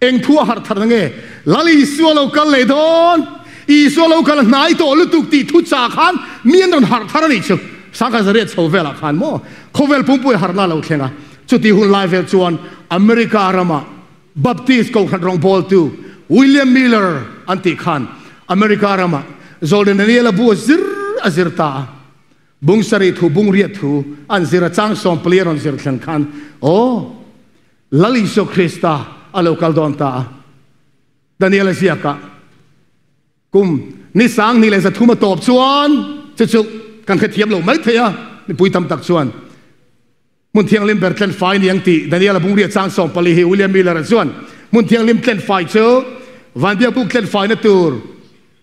Eng thu a harh tharna nge? Lal Isua lo kal leh dawn, Isua lo kal hnai tawh lutuk tih thu chah khan mi an rawn harh thar a nih chu. 1800 chho velah khan maw khawvel pumpui harhna a lo thleng a. Chutih hun lai vel chuan America rama Baptist kohhran rawngbawltu William Miller an tih khan America rama Zawlne Daniela bu a zir a zir ta a. Bung sarih thu, bung riat thu an zir a, chang 14 a rawn zir thleng khan aw, Lal Isua Krista a lo kal dawn ta a, Daniel a ziak a, kum ni 2300 a tawp chuan chu chu kan hrethiam lo mai thei a, mipui tam tak chuan hmun thianghlim ber tlen fai ni ang tih Daniel a bungria chang 14 hi William Miller a chuan hmun thianghlim tlen fai chu vanbiakbuk tlen faina tur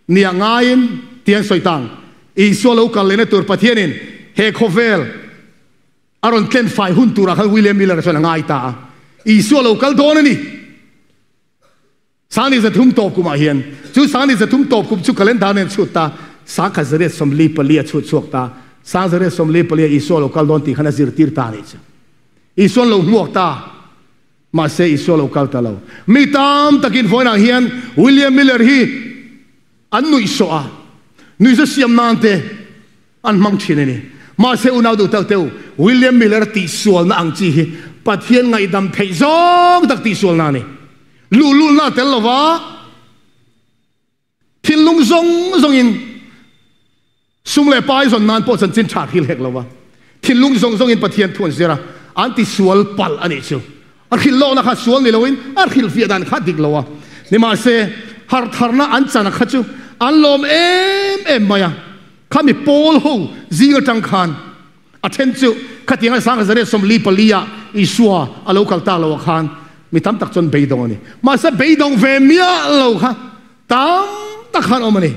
nia ngaiin tiang sawi tang Isua lo kal lehna tur Pathianin he khawvel A rawn tlen fai hun turah khan William Miller chuan a ngai ta a, Isua lo kal dawn a ni. 2300 tawp kumah hian, chu 2300 tawp kum chu calendar nen chhut ta, 1844 a chhut chhuak ta, 1844 a Isua lo kal dawn tih khan a zirtir ta a nih chu. Isuan lo hmuak ta, mahse Isua lo kal ta lo. Mi tam takin vawiinah hian William Miller hi an nuihsawh a, nuihza siam nan te, An hmang thin a ni. Mahse unau duh tak teu, William Miller tihsualna ang chi hi Pathian ngaihdam theih zawng tak tihsualna a ni. Luhlulna a tel lova, thinlung zawng zawngin sum leh pai zawn nan pawh chanchin tha thil hek lova, thinlung zawng zawngin Pathian thu an zir a, an tisual palh a nih chu. A hrilh lawkna kha sual ni loin a hrilhfiah dan kha dik lo a. Nimahse, harhtharna an chana kha chu an lawm em em mai a. Khami pawl ho zing atang khan a then chu khatiang a 1844 ah Isua a lo kal tak lo ah khan mi tam tak chuan beidawng a ni. Mahse beidawng ve miah lo kha tam tak khan awm a ni.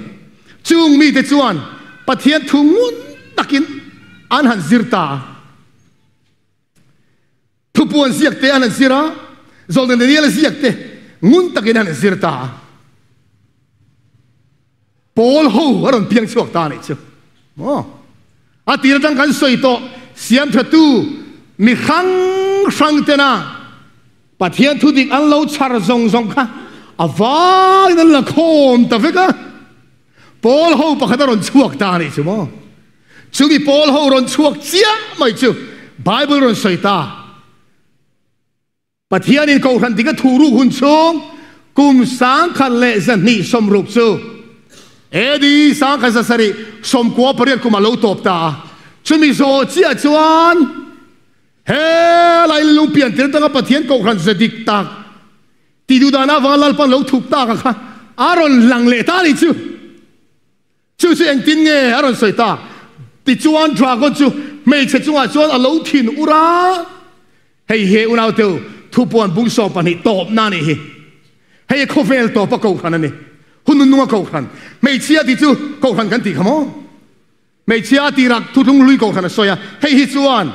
Chung mite chuan Pathian thu ngun takin an han zir ta a. Thupuan ziak te an han zir a, Zawlne Daniel-a ziak te ngun takin an han zir ta a. Pawl ho a rawn piang chhuak ta a nih chu. Maw? A tir atang kan sawi tawh, siamthatu mi hrang hrang tena Pathian thu dik an lo chhar zawng zawng kha a vaiin an la khawm ta vek a. Pawl ho pakhat a rawn chhuak ta a nih chu maw? Chumi pawl ho rawn chhuak chiah mai chu Bible rawn sawi ta. Pathianin Kohhran dik a thu ruk hun chhung kum 1260 chu AD 1798 kum a lo tawp ta a. Chumi zawh chiah chuan he lai lung pian tir tanga Pathian Kohhran ze dik tak ti duh dan avanga Lalpan lo thup tak a kha a rawn lang leh ta a nih chu. Chu chu engtin nge a rawn sawi ta? Tichuan dragon chu hmeichhe chungah chuan a lo thin ur a, Hei hi unau teu thupuan bung 12 tawpna a nih hi. Hei hi khawvel tawpa kohhran a ni. Hun nungnunga kohhran. Hmeichhia tih chu kohhran kan tih kha maw? Hmeichhia a tirah thuthlung hlui kohhran a sawi a, hei hi chuan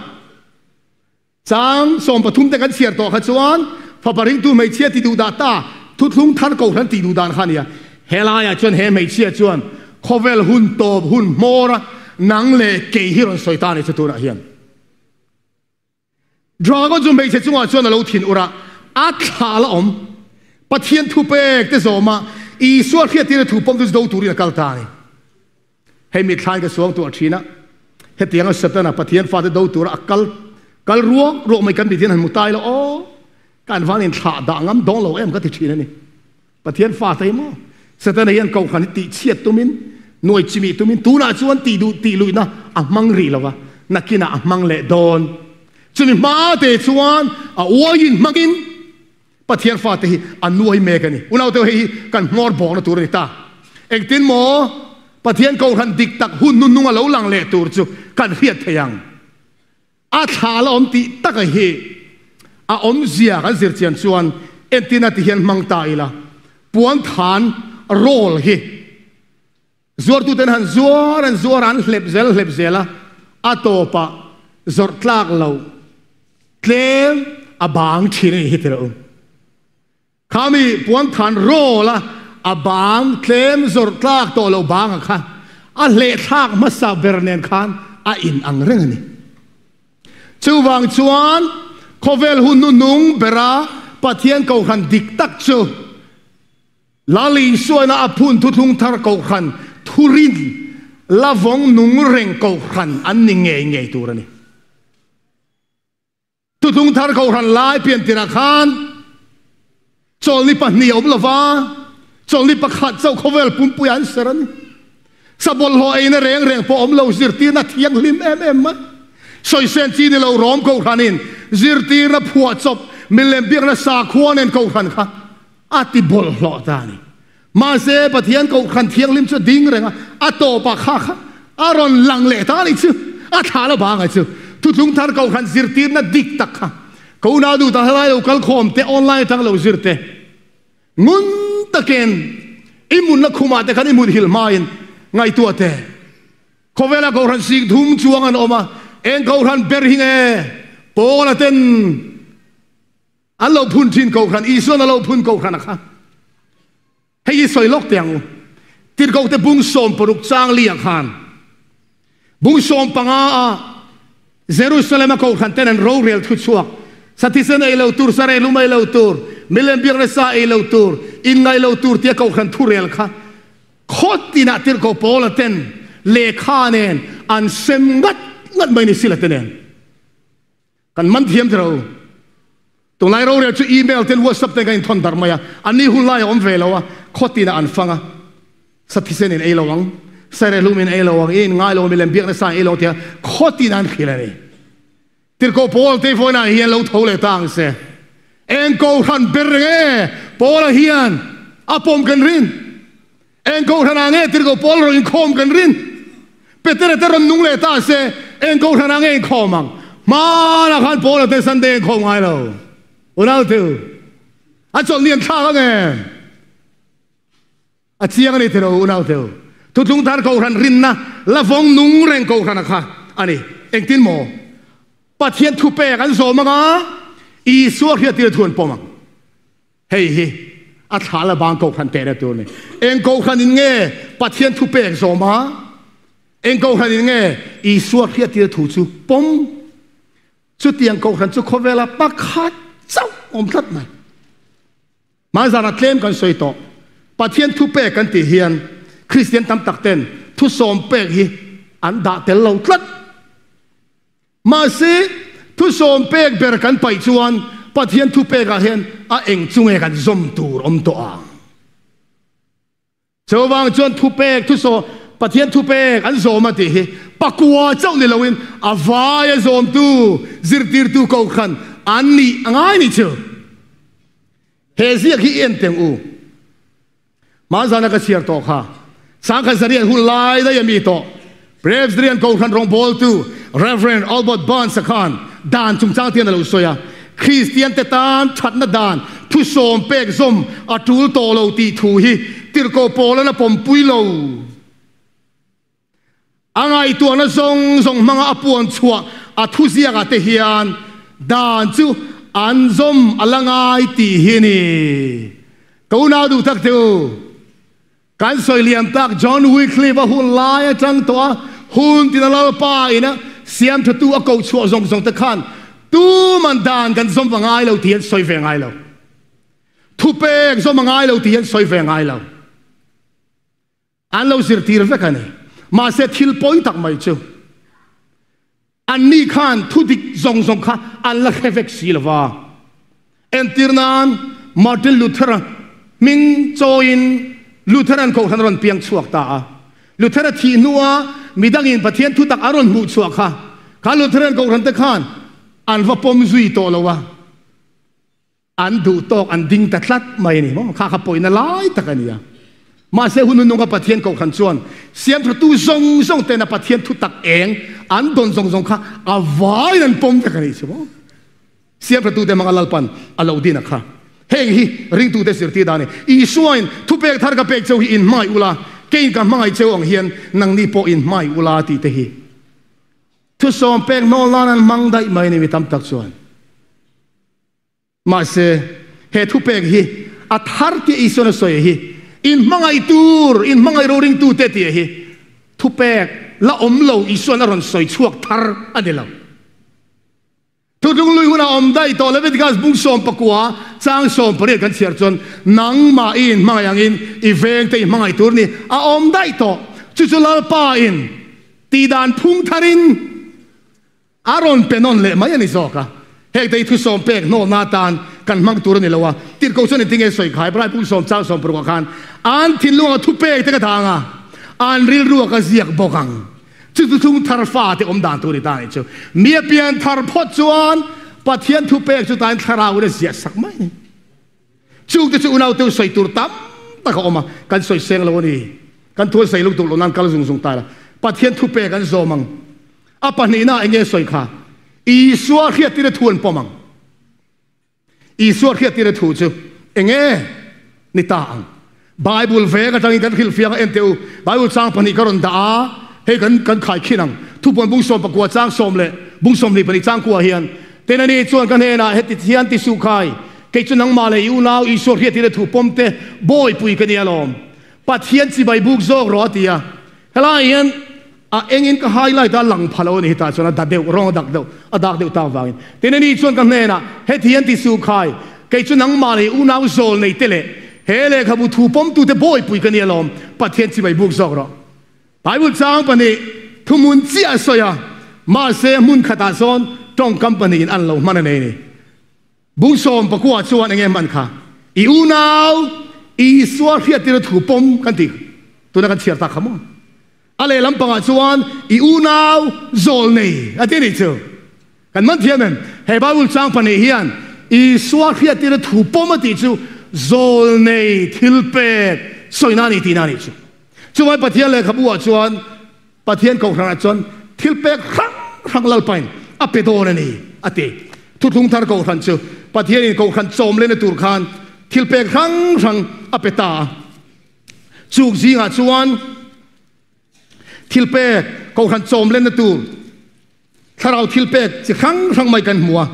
Chang 13 te kan chhiar tawh kha chuan fapa ringtu hmeichhia ti duh dah ta thuthlung thar kohhran tih duh dan kha a nia. Helaiah chuan he hmeichhia chuan khawvel hun tawp hun hmawr a nang leh kei hi rawn sawi ta a ni chu tunah hian. Dragon chu hmeichhe chungah chuan a lo thin ur a, a thlah la awm. Pathian thupek te zawma Isua hriattirna thu pawm chu do turin a kal ta a ni. Hei mithlain ka suang tuah thin a, hetianga Setana Pathian fate do tura a kal kal ruak ruak mai kan mit hian han hmu tai lo aw. Kan van in thlah dah ngam dawn lo em ka ti thin a ni. Pathian fate hi maw Setana hian kohhran hi tih chhiat tumin, nuai chimih tumin tunah chuan tih duh tih luihna a hmang rih lo va, nakinah a hmang leh dawn. Chumi hma te chuan a uaiin hmangin Pathian fate hi a nuai mek a ni. Unaute hei hi kan hmawr bawkna tur a ni ta. Engtin maw Pathian kohhran dik tak hun hnuhnung a lo lang leh tur chu kan hriat thei ang. A thla la awm tih taka hi a awmzia kan zir chian chuan entina ti hian hmang ta ila, puan than roll hi zuartuten han zuar an zuar a, an hlep zel hlep zel a, a tawpah zawrh tlak loh tlem a bang thin a nih hi tirh u. Khami puan than roll a, a bang tlem zawrh tlak tawh loh banga kha a hlehthlak hmasa ber nen khan a in ang reng a ni. Chuvang chuan khawvel hun hnuhnung bera Pathian Kohhran dik tak chu Lal Isuaina a phun thuthlung thar Kohhran thurin la vawng nung reng Kohhran an ni ngei ngei tur a ni. Thutlung thar Kohhran lai pian tirah khan chawlni pahnih a awm lo va, chawlni pakhat chauh khawvel pumpuiah an ser a ni. Sabawlhhlawh eina reng reng pawh awm lo, zirtirna thianghlim em em mai. Sawisên chi ni lo Rom Kohhranin zirtirna phuahchawp milem biakna sakhua nen Kohhran kha a ti bawlhhlawh ta a ni. Mahse, Pathian Kohhran Thianghlim chu a ding reng a, a tawpah kha kha a rawn lang leh ta a ni chu. A thla la bang a chu. Thutlung thar Kohhran zirtirna dik tak kha ka unau duh tak helai lo kal khawm te, online atang lo zir te, ngun takin i munna khumah te khan i mut hil hmain ngaihtuah te. Khawvela Kohhran sik thum chuang an awm a, eng Kohhran ber hi nge Paula ten An lo phun thin Kohhran, Isuan a lo phun Kohhran a kha. Hei hi sawi lawk teh ang u. Tirhkohte bung 60 chang li ah khan bung 15 a Jerusalem a Kohhran ten an rorel thu chhuak, sa thisen ei lo tur, sa rehlum ei lo tur, milem biakna sa ei lo tur, inngaih lo tur tia Kohhran thurel kha khaw tinah Tirhkoh Paula ten lehkha nen an sem ngat ngat mai ni sila te nen. Kan man thiam tiro. Tunlai rorel chu email ten whatsapp ten kan inthawn darh mai a, an ni hun lai a awm ve lo a, khaw tinah an fang a, sa thisen in ei lo ang, sa rehlum in ei lo ang, i in ngai lo, milem biak nasa in ei lo tia khaw tinah an hrilh a ni. Tirhkoh Paul te vawiinah hian lo tho leh ta ang se. Eng kohhran ber reng e Paula hian a pawm kan rin. Eng kohhranah nge tirhkoh Paul rawn inkhawm kan rin? Petera te rawn nung leh ta se, eng kohhranah nge inkhawm ang? Hmanah khan Paula te Sunday inkhawm ngai lo. Unau thil a chawlhni an thlak ang em? A chiang a ni tiro unau thil. Thutlung thar kohhran rinna la vawng nung reng kohhrana kha a ni. Engtin maw? Pathian thupek an zawm ang a, Isua hriattir thu an pawm ang. Hei hi a thla la bang kohhran tehna tur a ni. Eng kohhran in nge Pathian thu pek zawm a? Eng kohhran in nge Isua hriattir thu chu pawm? Chutiang kohhran chu khawvela pakhat chauh awm tlat mai. Hmaizana tlem kan sawi tawh. Pathian thu pek kan tih hian Kristian tam tak ten thu sawm pek hi an dah tel lo tlat. Mahse, thusawm pek ber kan paih chuan Pathian thupekah hian a eng chu nge kan zawm tur awm tawh ang? Chuvang chuan thupek, thusawm, Pathian thupek an zawm a tih hi pakua chauh ni loin a vaia zawmtu, zirtirtu kohhran an nih a ngai ni chu. He ziak hi i en teng u. Hmanzana ka chhiar tawh kha Sangkhat Zarian hun lai daih a mi tawh Presbyterian Kohhran rawngbawltu Rev. Albert Barnes-a khan dan chungchang te hian a lo sawi a, Kristian te tan thatna dan thusawm pek zawm a tul tawh lo tih thu hi tirhkoh Paula'n a pawmpui lo. A ngaihtuahna zawng zawng hmanga a puan chhuah a thuziakah te hian dan chu an zawm a la ngai tih hi a ni. Ka unau duh tak te u, kan sawi liam tak John Wycliffe a hun lai atang tawh a hun tina Lalpa ina siam thatu a koh chhuah zawng zawng te khan tuman dan kan zawm va ngai lo tih hi an sawi ve ngai lo. Thupek zawm a ngai lo tih hi an sawi ve ngai lo. An lo zirtir vek a ni. Mahse thil pawi tak mai chu anni khan thu dik zawng zawng kha an la hre vek si lo va. Entir nan Martin Luther-a hming chawiin Lutheran Kohhran a rawn piang chhuak ta a. Luther-a thih hnua midangin Pathian thutak an rawn hmuh chhuah kha, kha Lutheran Kohhran te khan an va pawm zui tawh lo a, an duh tawk an ding ta tlat mai a ni maw? Kha kha pawina lai tak a ni a. Mahse hun hununga Pathian Kohhran chuan siamthatu zawng zawng tena Pathian thutak eng an dawn zawng zawng kha a vaiin an pawm vek a nih chu maw? Siamthatute hmanga Lalpan a lo din a kha. Heng hi ringtute zirtir dan a ni. Isuain thupek thar ka pek cheu hi in hmangaih ula, keiin ka hmangaih cheu ang hian nangni pawh in hmangaih ula tih te hi thusawm pek hnawl nan an hmang daih mai a ni mi tam tak chuan. Mahse, he thupek hi a thar tia Isuain a sawi hi in hmangaih tur, in hmangaih ro ringtute tia hi thupek la awm lo Isuain a rawn sawi chhuak thar a ni lo. Thutlung lui hunah awm daih tawh Leviticus bung 19 chang 18 kan chhiar chuan nangmah i inhmangaih angin i vengte i hmangaih tur ni a awm daih tawh. Chu chu Lalpa in tihdan phung tharin a rawn pe nawn leh mai a ni zawk a. Heng te hi thusawm pek hnawlna atan kan hmang tur a ni lo a. Tirhkoh chuan engtin nge sawi khai? Bible bung sawm chang 16 ah khan an thinlungah thupek te ka dang a, an rilruah ka ziak bawk ang. Chu chu thung thar fate awm dan tur ni ta nih chu. Mi a pian thar phawt chuan Pathian thu pek chu tain thlarau in a ziah sak mai ni. Chung te chu unau teu sawi tur tam tak a awm a, kan sawi seng lo a ni. Kan thu an sawi luk duh lo nan kal zung zung ta ila. Pathian thu pek an zawm ang. A pahnihna eng nge sawi kha? Isua hriattir a thu an pawm ang. Isua hriattirna thu chu eng nge ni ta ang? Bible veng atangin kan hrilhfiang a, en teh u, Bible chang pahnih ka rawn dah a, hei kan kan khaikhin ang. Thupuan bung 19 chang sawm leh bung 22 chang kuah hian, Tin ani chuan ka hnenah heti hian ti suh khai, kei chu nangmah leh i unau Isua hriattirna thu pawm te bawipui ka ni alawm. Pathian chibai buk zawk rawh a ti a. Helaiah hian A engin ka highlight a lang pha lo a ni hetah chuan a da deuh, rawng a dak deuh, a dak deuh tak vangin. Tin ani chuan ka hnenah, Heti hian ti suh khai, kei chu nangmah leh unau zawl nei te leh he lehkhabu thu pawmtute bawipui ka ni alawm, Pathian chibai buk zawk rawh. Bible chang pahnih thuhmun chiah a sawi a, mahse hmun khatah sawn tawngkam pahnihin an lo hman a nei a ni. Bung 19 chuan enge hman kha? I unau Isua hriattirna thu pawm kan ti tuna kan chhiar tak kha maw? A lehlam pangah chuan i unau zawl nei a ti a nih chu. Kan man thiam em? He Bible chang pahnih hian Isua hriattirna thu pawm a tih chu zawl nei thil pek sawina a ni tihna a nih chu. Chuvai Pathian lehkhabu ah chuan Pathian Kohhranah chuan thil pek hrang hrang Lalpain a pe dawn a ni, a ti. Thuthlung thar Kohhran chu Pathianin Kohhran chawm lehna tur khan thil pek hrang hrang a pe ta a. Chuk zingah chuan thil pek Kohhran chawm lehna tur thlarau thil pek chi hrang hrang mai kan hmu a.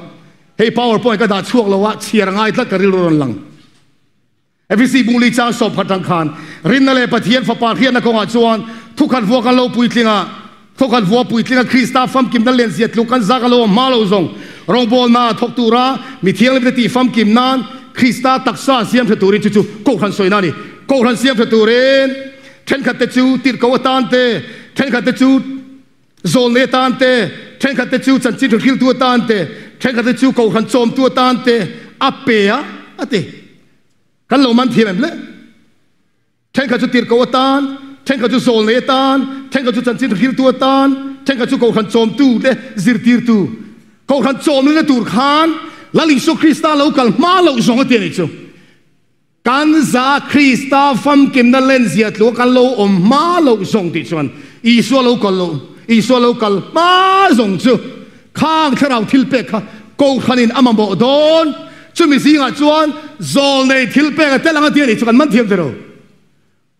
Hei powerpoint ka dah chhuak lo a, chhiar a ngai tlat ka rilru rawn lang. Efesi bung li chang sawp khat rang khan rinna leh Pathian Fapa hriatna kawngah chuan thukhat vua kan lo puitling a, thawkhat vua puitling a Krista famkimna lianzia tluk kan zak a lo awm hma lo zawng rawngbawlna thawk tura mi thianghlimte tih famkim nan Krista taksa siam hre turin chu chu Kohhran sawina a ni. Kohhran siam hre turin thenkhatte chu tirhkoh atan te, thenkhatte chu Zawlnei atan te, thenkhatte chu chanchin hrilhtu atan te, thenkhatte chu Kohhran chawmtu atan te a pe a, a ti. Kan lo man thiam em le? Thenkhat chu tirhkoh atan, thenkhat chu zawlnei atan, thenkhat chu chanchin hrilhtu atan, thenkhat chu Kohhran chawmtu te zirtirtu. Kohhran chawmlina tur khan Lal Isua Krista lo kal hma loh zawng a ti a nih chu. Kan za Krista famkimna lenzia tlua kan lo awm hma loh zawng tih chuan Isua lo kal loh, Isua lo kal hma zawng chu khang thlarau thilpek kha Kohhranin a mamawh dawn. Chumi zingah chuan zawlnei thilpek a tel ang a ti a nih chu kan man thiam ve lo.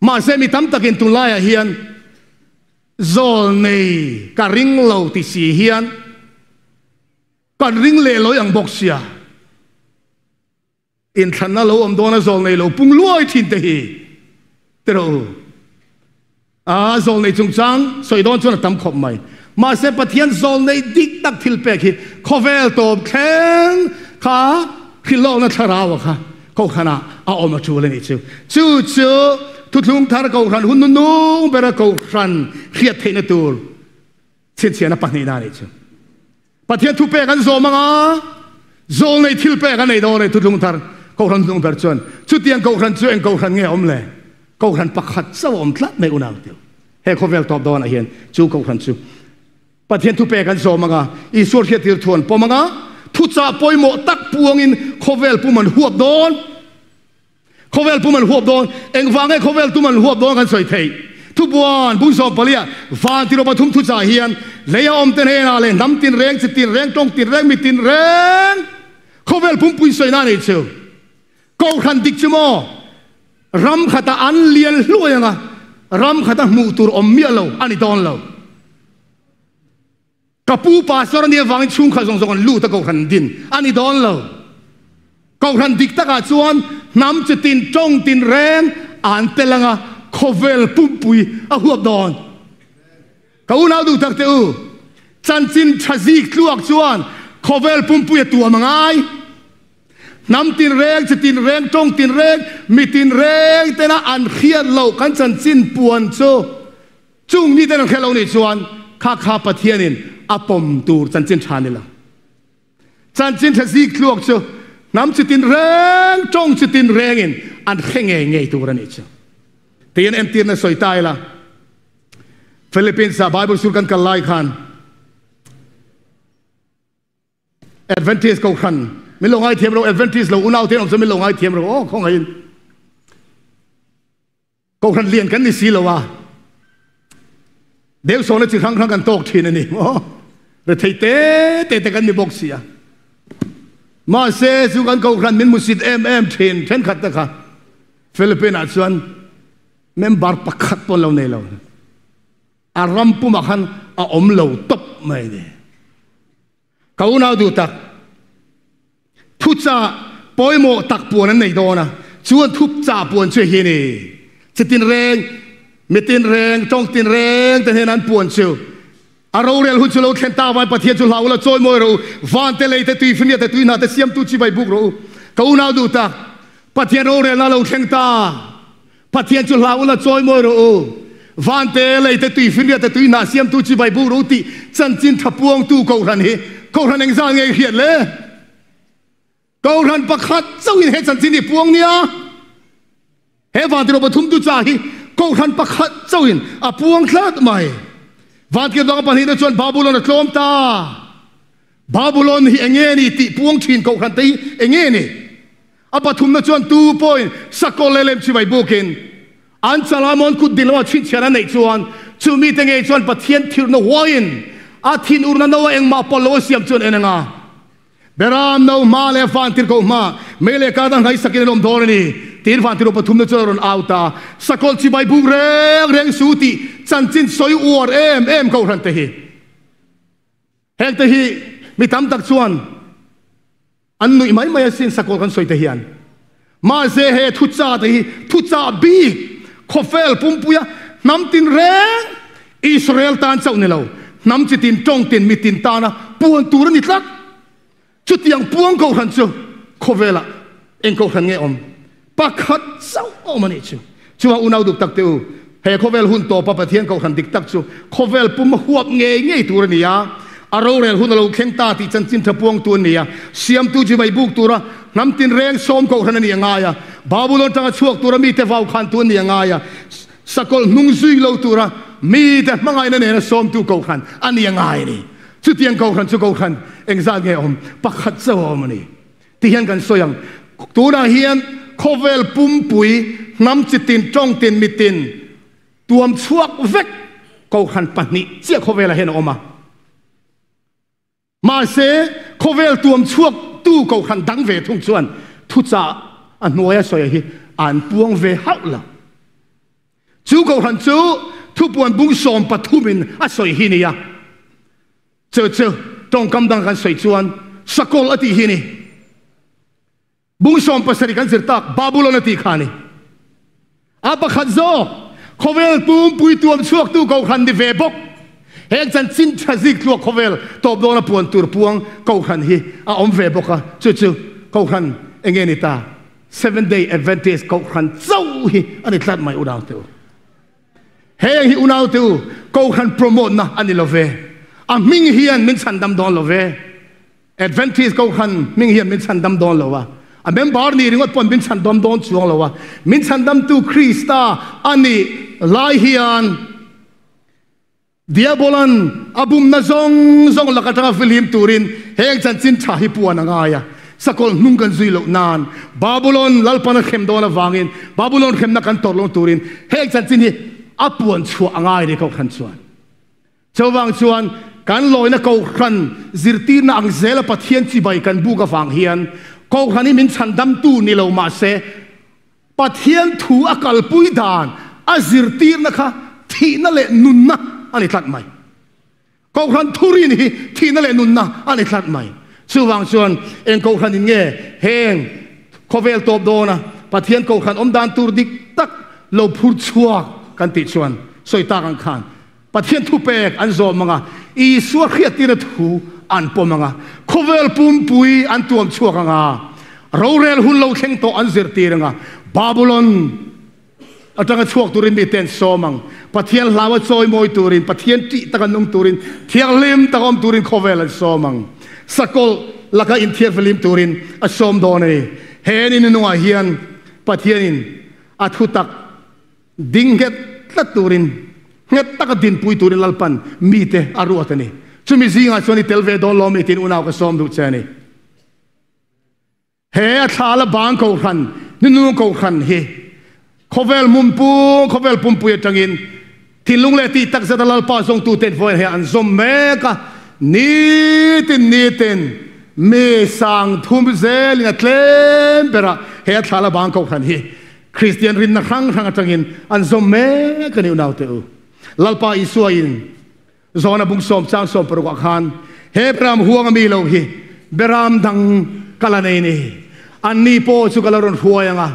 Mahse mi tam takin tunlaiah hian zawlnei ka ring lo ti si hian kan ring leh lawih ang bawk sia. Inthlanna lo awm dawna zawl nei lo pung luai thin te hi ti rawh u. A zawl nei chungchang sawi dawn chuan a tam khawp mai. Mahse Pathian zawl nei dik tak thil pek hi khawvel tawp thleng kha hrilhlawkna thlarau a kha Kohhranah a awm a tul a nih chu. Chu chu Thuthlung Thar Kohhran hun nunung bera Kohhran hriat theihna tur chhinchhiahna pahnihna a nih chu. Pathian thupek an zawm ang a. Zawlnei thilpek a nei dawn e Thuthlung Thar Kohhran hnung ber chuan. Chutiang Kohhran chu eng Kohhran nge a awm le? Kohhran pakhat chauh a awm tlat mai unau teu. He khawvel tawp dawnah hian chu Kohhran chu Pathian thupek an zawm anga, Isua hriattir thu an pawm anga, thuchah pawimawh tak puangin khawvel pum an huap dawn. Khawvel pum an huap dawn. Engvang nge khawvel tum an huap dawn kan sawi theih? Thubuan Bungsawm palia van tiraw pathum thuchah hian lei a awmte hnenah leh hnam tinreng, chi tinreng, tawng tinreng, mi tinreng khawvel pumpui sawina a nei chu. Kohhran dik chu maw ram khatah an lian hluai anga ram khata hmuh tur awm miah lo a ni dawn lo. Ka pu pastor a nih avangin chhungkhat zawng zawng an lut a kohhran din a ni dawn lo. Kohhran dik takah chuan hnam chi tin tawng tin reng an tel anga khawvel pumpui a huap dawn. Ka unau duh tak teh u, chanchin tha zik tluak chuan khawvel pumpui a tuam a ngai. Hnam tin reng, chi tin reng, tawng tin reng, mi tin reng tena an hriat loh kan chanchin puan chu Chung miten an hre lo nih chuan kha kha Pathianin a pawm tur chanchin tha ni lo. Chanchin tha zik tluak chu hnam chi tin reng, tawng chi tin rengin an hre ngei ngei tur a nih chu. Tiin entirna sawi ta ila, Philippines-ah Bible School kan kal lai khan, Adventist Kohhran min lo ngaithiam ro, Adventist lo unau te an awm chuan min lo ngaithiam ro, aw khawngaihin. Kohhran lian kan ni si lo a, Deusawna chi hrang hrang kan tawk thin a ni maw? Rethei te te te kan ni bawk si a. Mahse chu kan kohhran min musit em em thin thenkhat te kha Philippine ah chuan member pakhat pawh an lo nei lo. A ram pumah khan a awm lo tawp mai a ni. Ka unau duh tak, thuchah pawimawh tak puan an nei dawn a, chu an thuchah puan chu hi a ni. Chi tinreng, mi tinreng, tawng tinreng te hnena an puan chu a rorel hun chu lo thlen ta avangin Pathian chu hlau ula chawi mawi rawh u, van te, lei te, tui finiat te, tui hna te siamtu chibai buk rawh u. Ka unau duh tak, Pathian rorelna a lo thleng ta. Pathian chu hlau ula chawi mawi rawh u. Vante, leite, tuifinriat te, tuihnah siamtu chibai buk rawh u tih chanchin tha puangtu Kohhran hi Kohhran engzah nge i hriat le? Kohhran pakhat chauhin he chanchin hi puang nia. He vantirh pathum tu cha hi Kohhran pakhat chauhin a puang tlat mai. Vantirh dang pahnihna chuan Babulon a tlawm ta. Babulon hi enge ni tih puang thin Kohhran te hi enge ni? A pathumna chuan tu pawhin sakawr leh lem chivai bukin an Chalamon kut ding lama chhinchhian a neih chuan chu mite ngei chuan Pathian thirna huaiin a thinurna no a engmah pawlh lo a siam chuan en anga Beram no hma leh vantirhkoh hma mei leh kar dang hnaisakin an awm dawn a ni tiin vantirhkoh pathumna chuan a rawn au ta. Sakawlh chivai buk reng reng su tih chanchin sawi uar em em Kohhran te hi. Hengte hi mi tam tak chuan an nuih mai mai asin sakawr kan sawi te hian. Mahse he thucha te hi thucha bik khawvel pumpuia hnam tin reng Israel tan chauh ni lo, hnam chi tin, tawng tin, mi tin tana puan tur a ni tlat. Chutiang puang kohhran chu khawvelah eng kohhran nge awm? Pakhat chauh a awm a nih chu. Chuvang unau duk tak te u, he khawvel hun tawpa Pathian kohhran dik tak chu khawvel pum a huap ngei ngei tur a ni a, a rorel hun a lo thleng ta tih chanchin tha puangtu an ni a, siamtu chi mai buk tura hnam tinreng sawm kohhran a nih a ngai a, Babulon tanga chhuak tura mite vau khantu an nih a ngai a, sakawlh hnung zui lo tura mite hmangaihna nena sawmtu kohhran a nih a ngai a ni. Chutiang kohhran chu kohhran engzat nge awm? Pakhat chauh a awm a ni. Ti hian kan sawi ang. Tunah hian khawvel pumpui hnam chi tin, tawng tin, mi tin tuam chhuak vek kohhran pahnih chiah khawvelah hian a awm a. Mahse, khawvel tuam chhuak tu kohhran dang ve thung chuan thuchah a hnuaia sawi hi an puang ve hauh lo. Chu kohhran chu thupuan bung 13 in a sawi hi nia. Chu chu tawngkam dang kan sawi chuan sakawlh a tih hi ni. Bung 17 kan zir tak Babulon a tih kha ni. A pakhat zawk khawvel pumpui tuam chhuaktu kohhran ni ve bawk. Heng chanchin tha zik tluak khawvel tawp dawna puan tur puang kohhran hi a awm ve bawk a. Chu chu kohhran enge ni ta? Seventh Day Adventist kohhran chauh hi a ni tlat mai unau te u. Heng hi unau te u kohhran promote na a ni lo ve. A hming hian min chhandam dawn lo ve. Adventist Kohhran hming hian min chhandam dawn lo a, a member nih ringawt pawn min chhandam dawn chuang lo a, min chhandamtu Krista a nih lai hian Diabolan a bumna zawng zawng lak atanga fihlim turin heng chanchin tha hi puan a ngai a, sakawlh hnung kan zui loh nan Babulon Lalpan a hrem dawn avangin Babulon hremna kan tawrh lo turin heng chanchin hi a puan chhuah a ngai ni Kohhran chuan. Chuvang chuan kan lawina Kohhran zirtirna ang zela Pathian chibai kan buk avang hian Kohhran hi min chhandamtu ni lo mahse Pathian thu a kalpui dan a zirtirna kha thihna leh nunna a ni tlat mai. Kohhran thurin hi thihna leh nunna a ni tlat mai. Chuvang chuan eng Kohhran in nge heng khawvel tawp dawna Pathian Kohhran awm dan tur dik tak lo phur chhuak kan tih chuan sawi tak ang khan Pathian thupek an zawm ang a, Isua hriattirna thu an pawm ang a, khawvel pumpui an tuam chhuak ang a, rorel hun lo thleng tawh an zirtir ang a, Babulon atanga chhuak turin mite an sawm ang, Pathian hlaua chawimawi turin, Pathian tih taka nung turin, thianghlim taka awm turin khawvel an sawm ang, sakawlh laka inthiarfihlim turin a sawm dawn a ni. He ni nunungah hian Pathianin a thutak Ding nghet tlat turin, nghet taka dinpui turin Lalpan mite a ruat a ni. Chumi zingah chuan i tel ve dawn lo mi tiin unau ka sawm duh che a ni. He a thla la bang kohhran, nunung kohhran hi khawvel hmunpung, khawvel pumpui atangin thinlung leh tih tak zeta Lalpa zawngtuten vawiin hei an zawm mek a, nitin nitin mi sang thum zelin a tlem berah he a thla la bang kohhran hi Kristian rinna hrang hrang atangin an zawm mek a ni unaute u. Lalpa Isua in Zona bung sawm chang sawm paruk ah khan he beram huang a mi lo hi beram dang ka la nei ni. An ni pawh chu ka la rawn hruai ang a,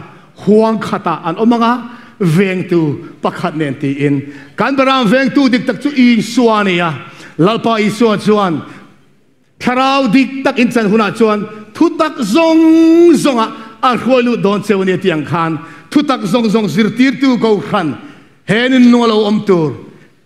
huang khatah an awm ang a, vengtu pakhat nen tiin. Kan beram vengtu dik tak chu Isua a ni a. Lalpa Isua chuan Thlarau dik tak in chan hunah chuan thutak zawng zawngah a hruai lut dawn cheu a ni tih ang khan thutak zawng zawng zirtirtu Kohhran he nunlung a lo awm tur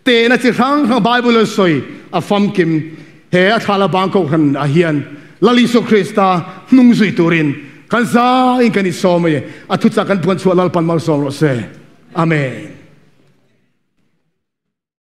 tehna chi hrang hrang Bible a sawi a famkim he a thla la bang Kohhran ah hian Lal Isua Krista hnung zui turin kan zaiin kan insawm a ni. A thuchah kan puan chhuah Lalpan malsawm rawh se. Amen.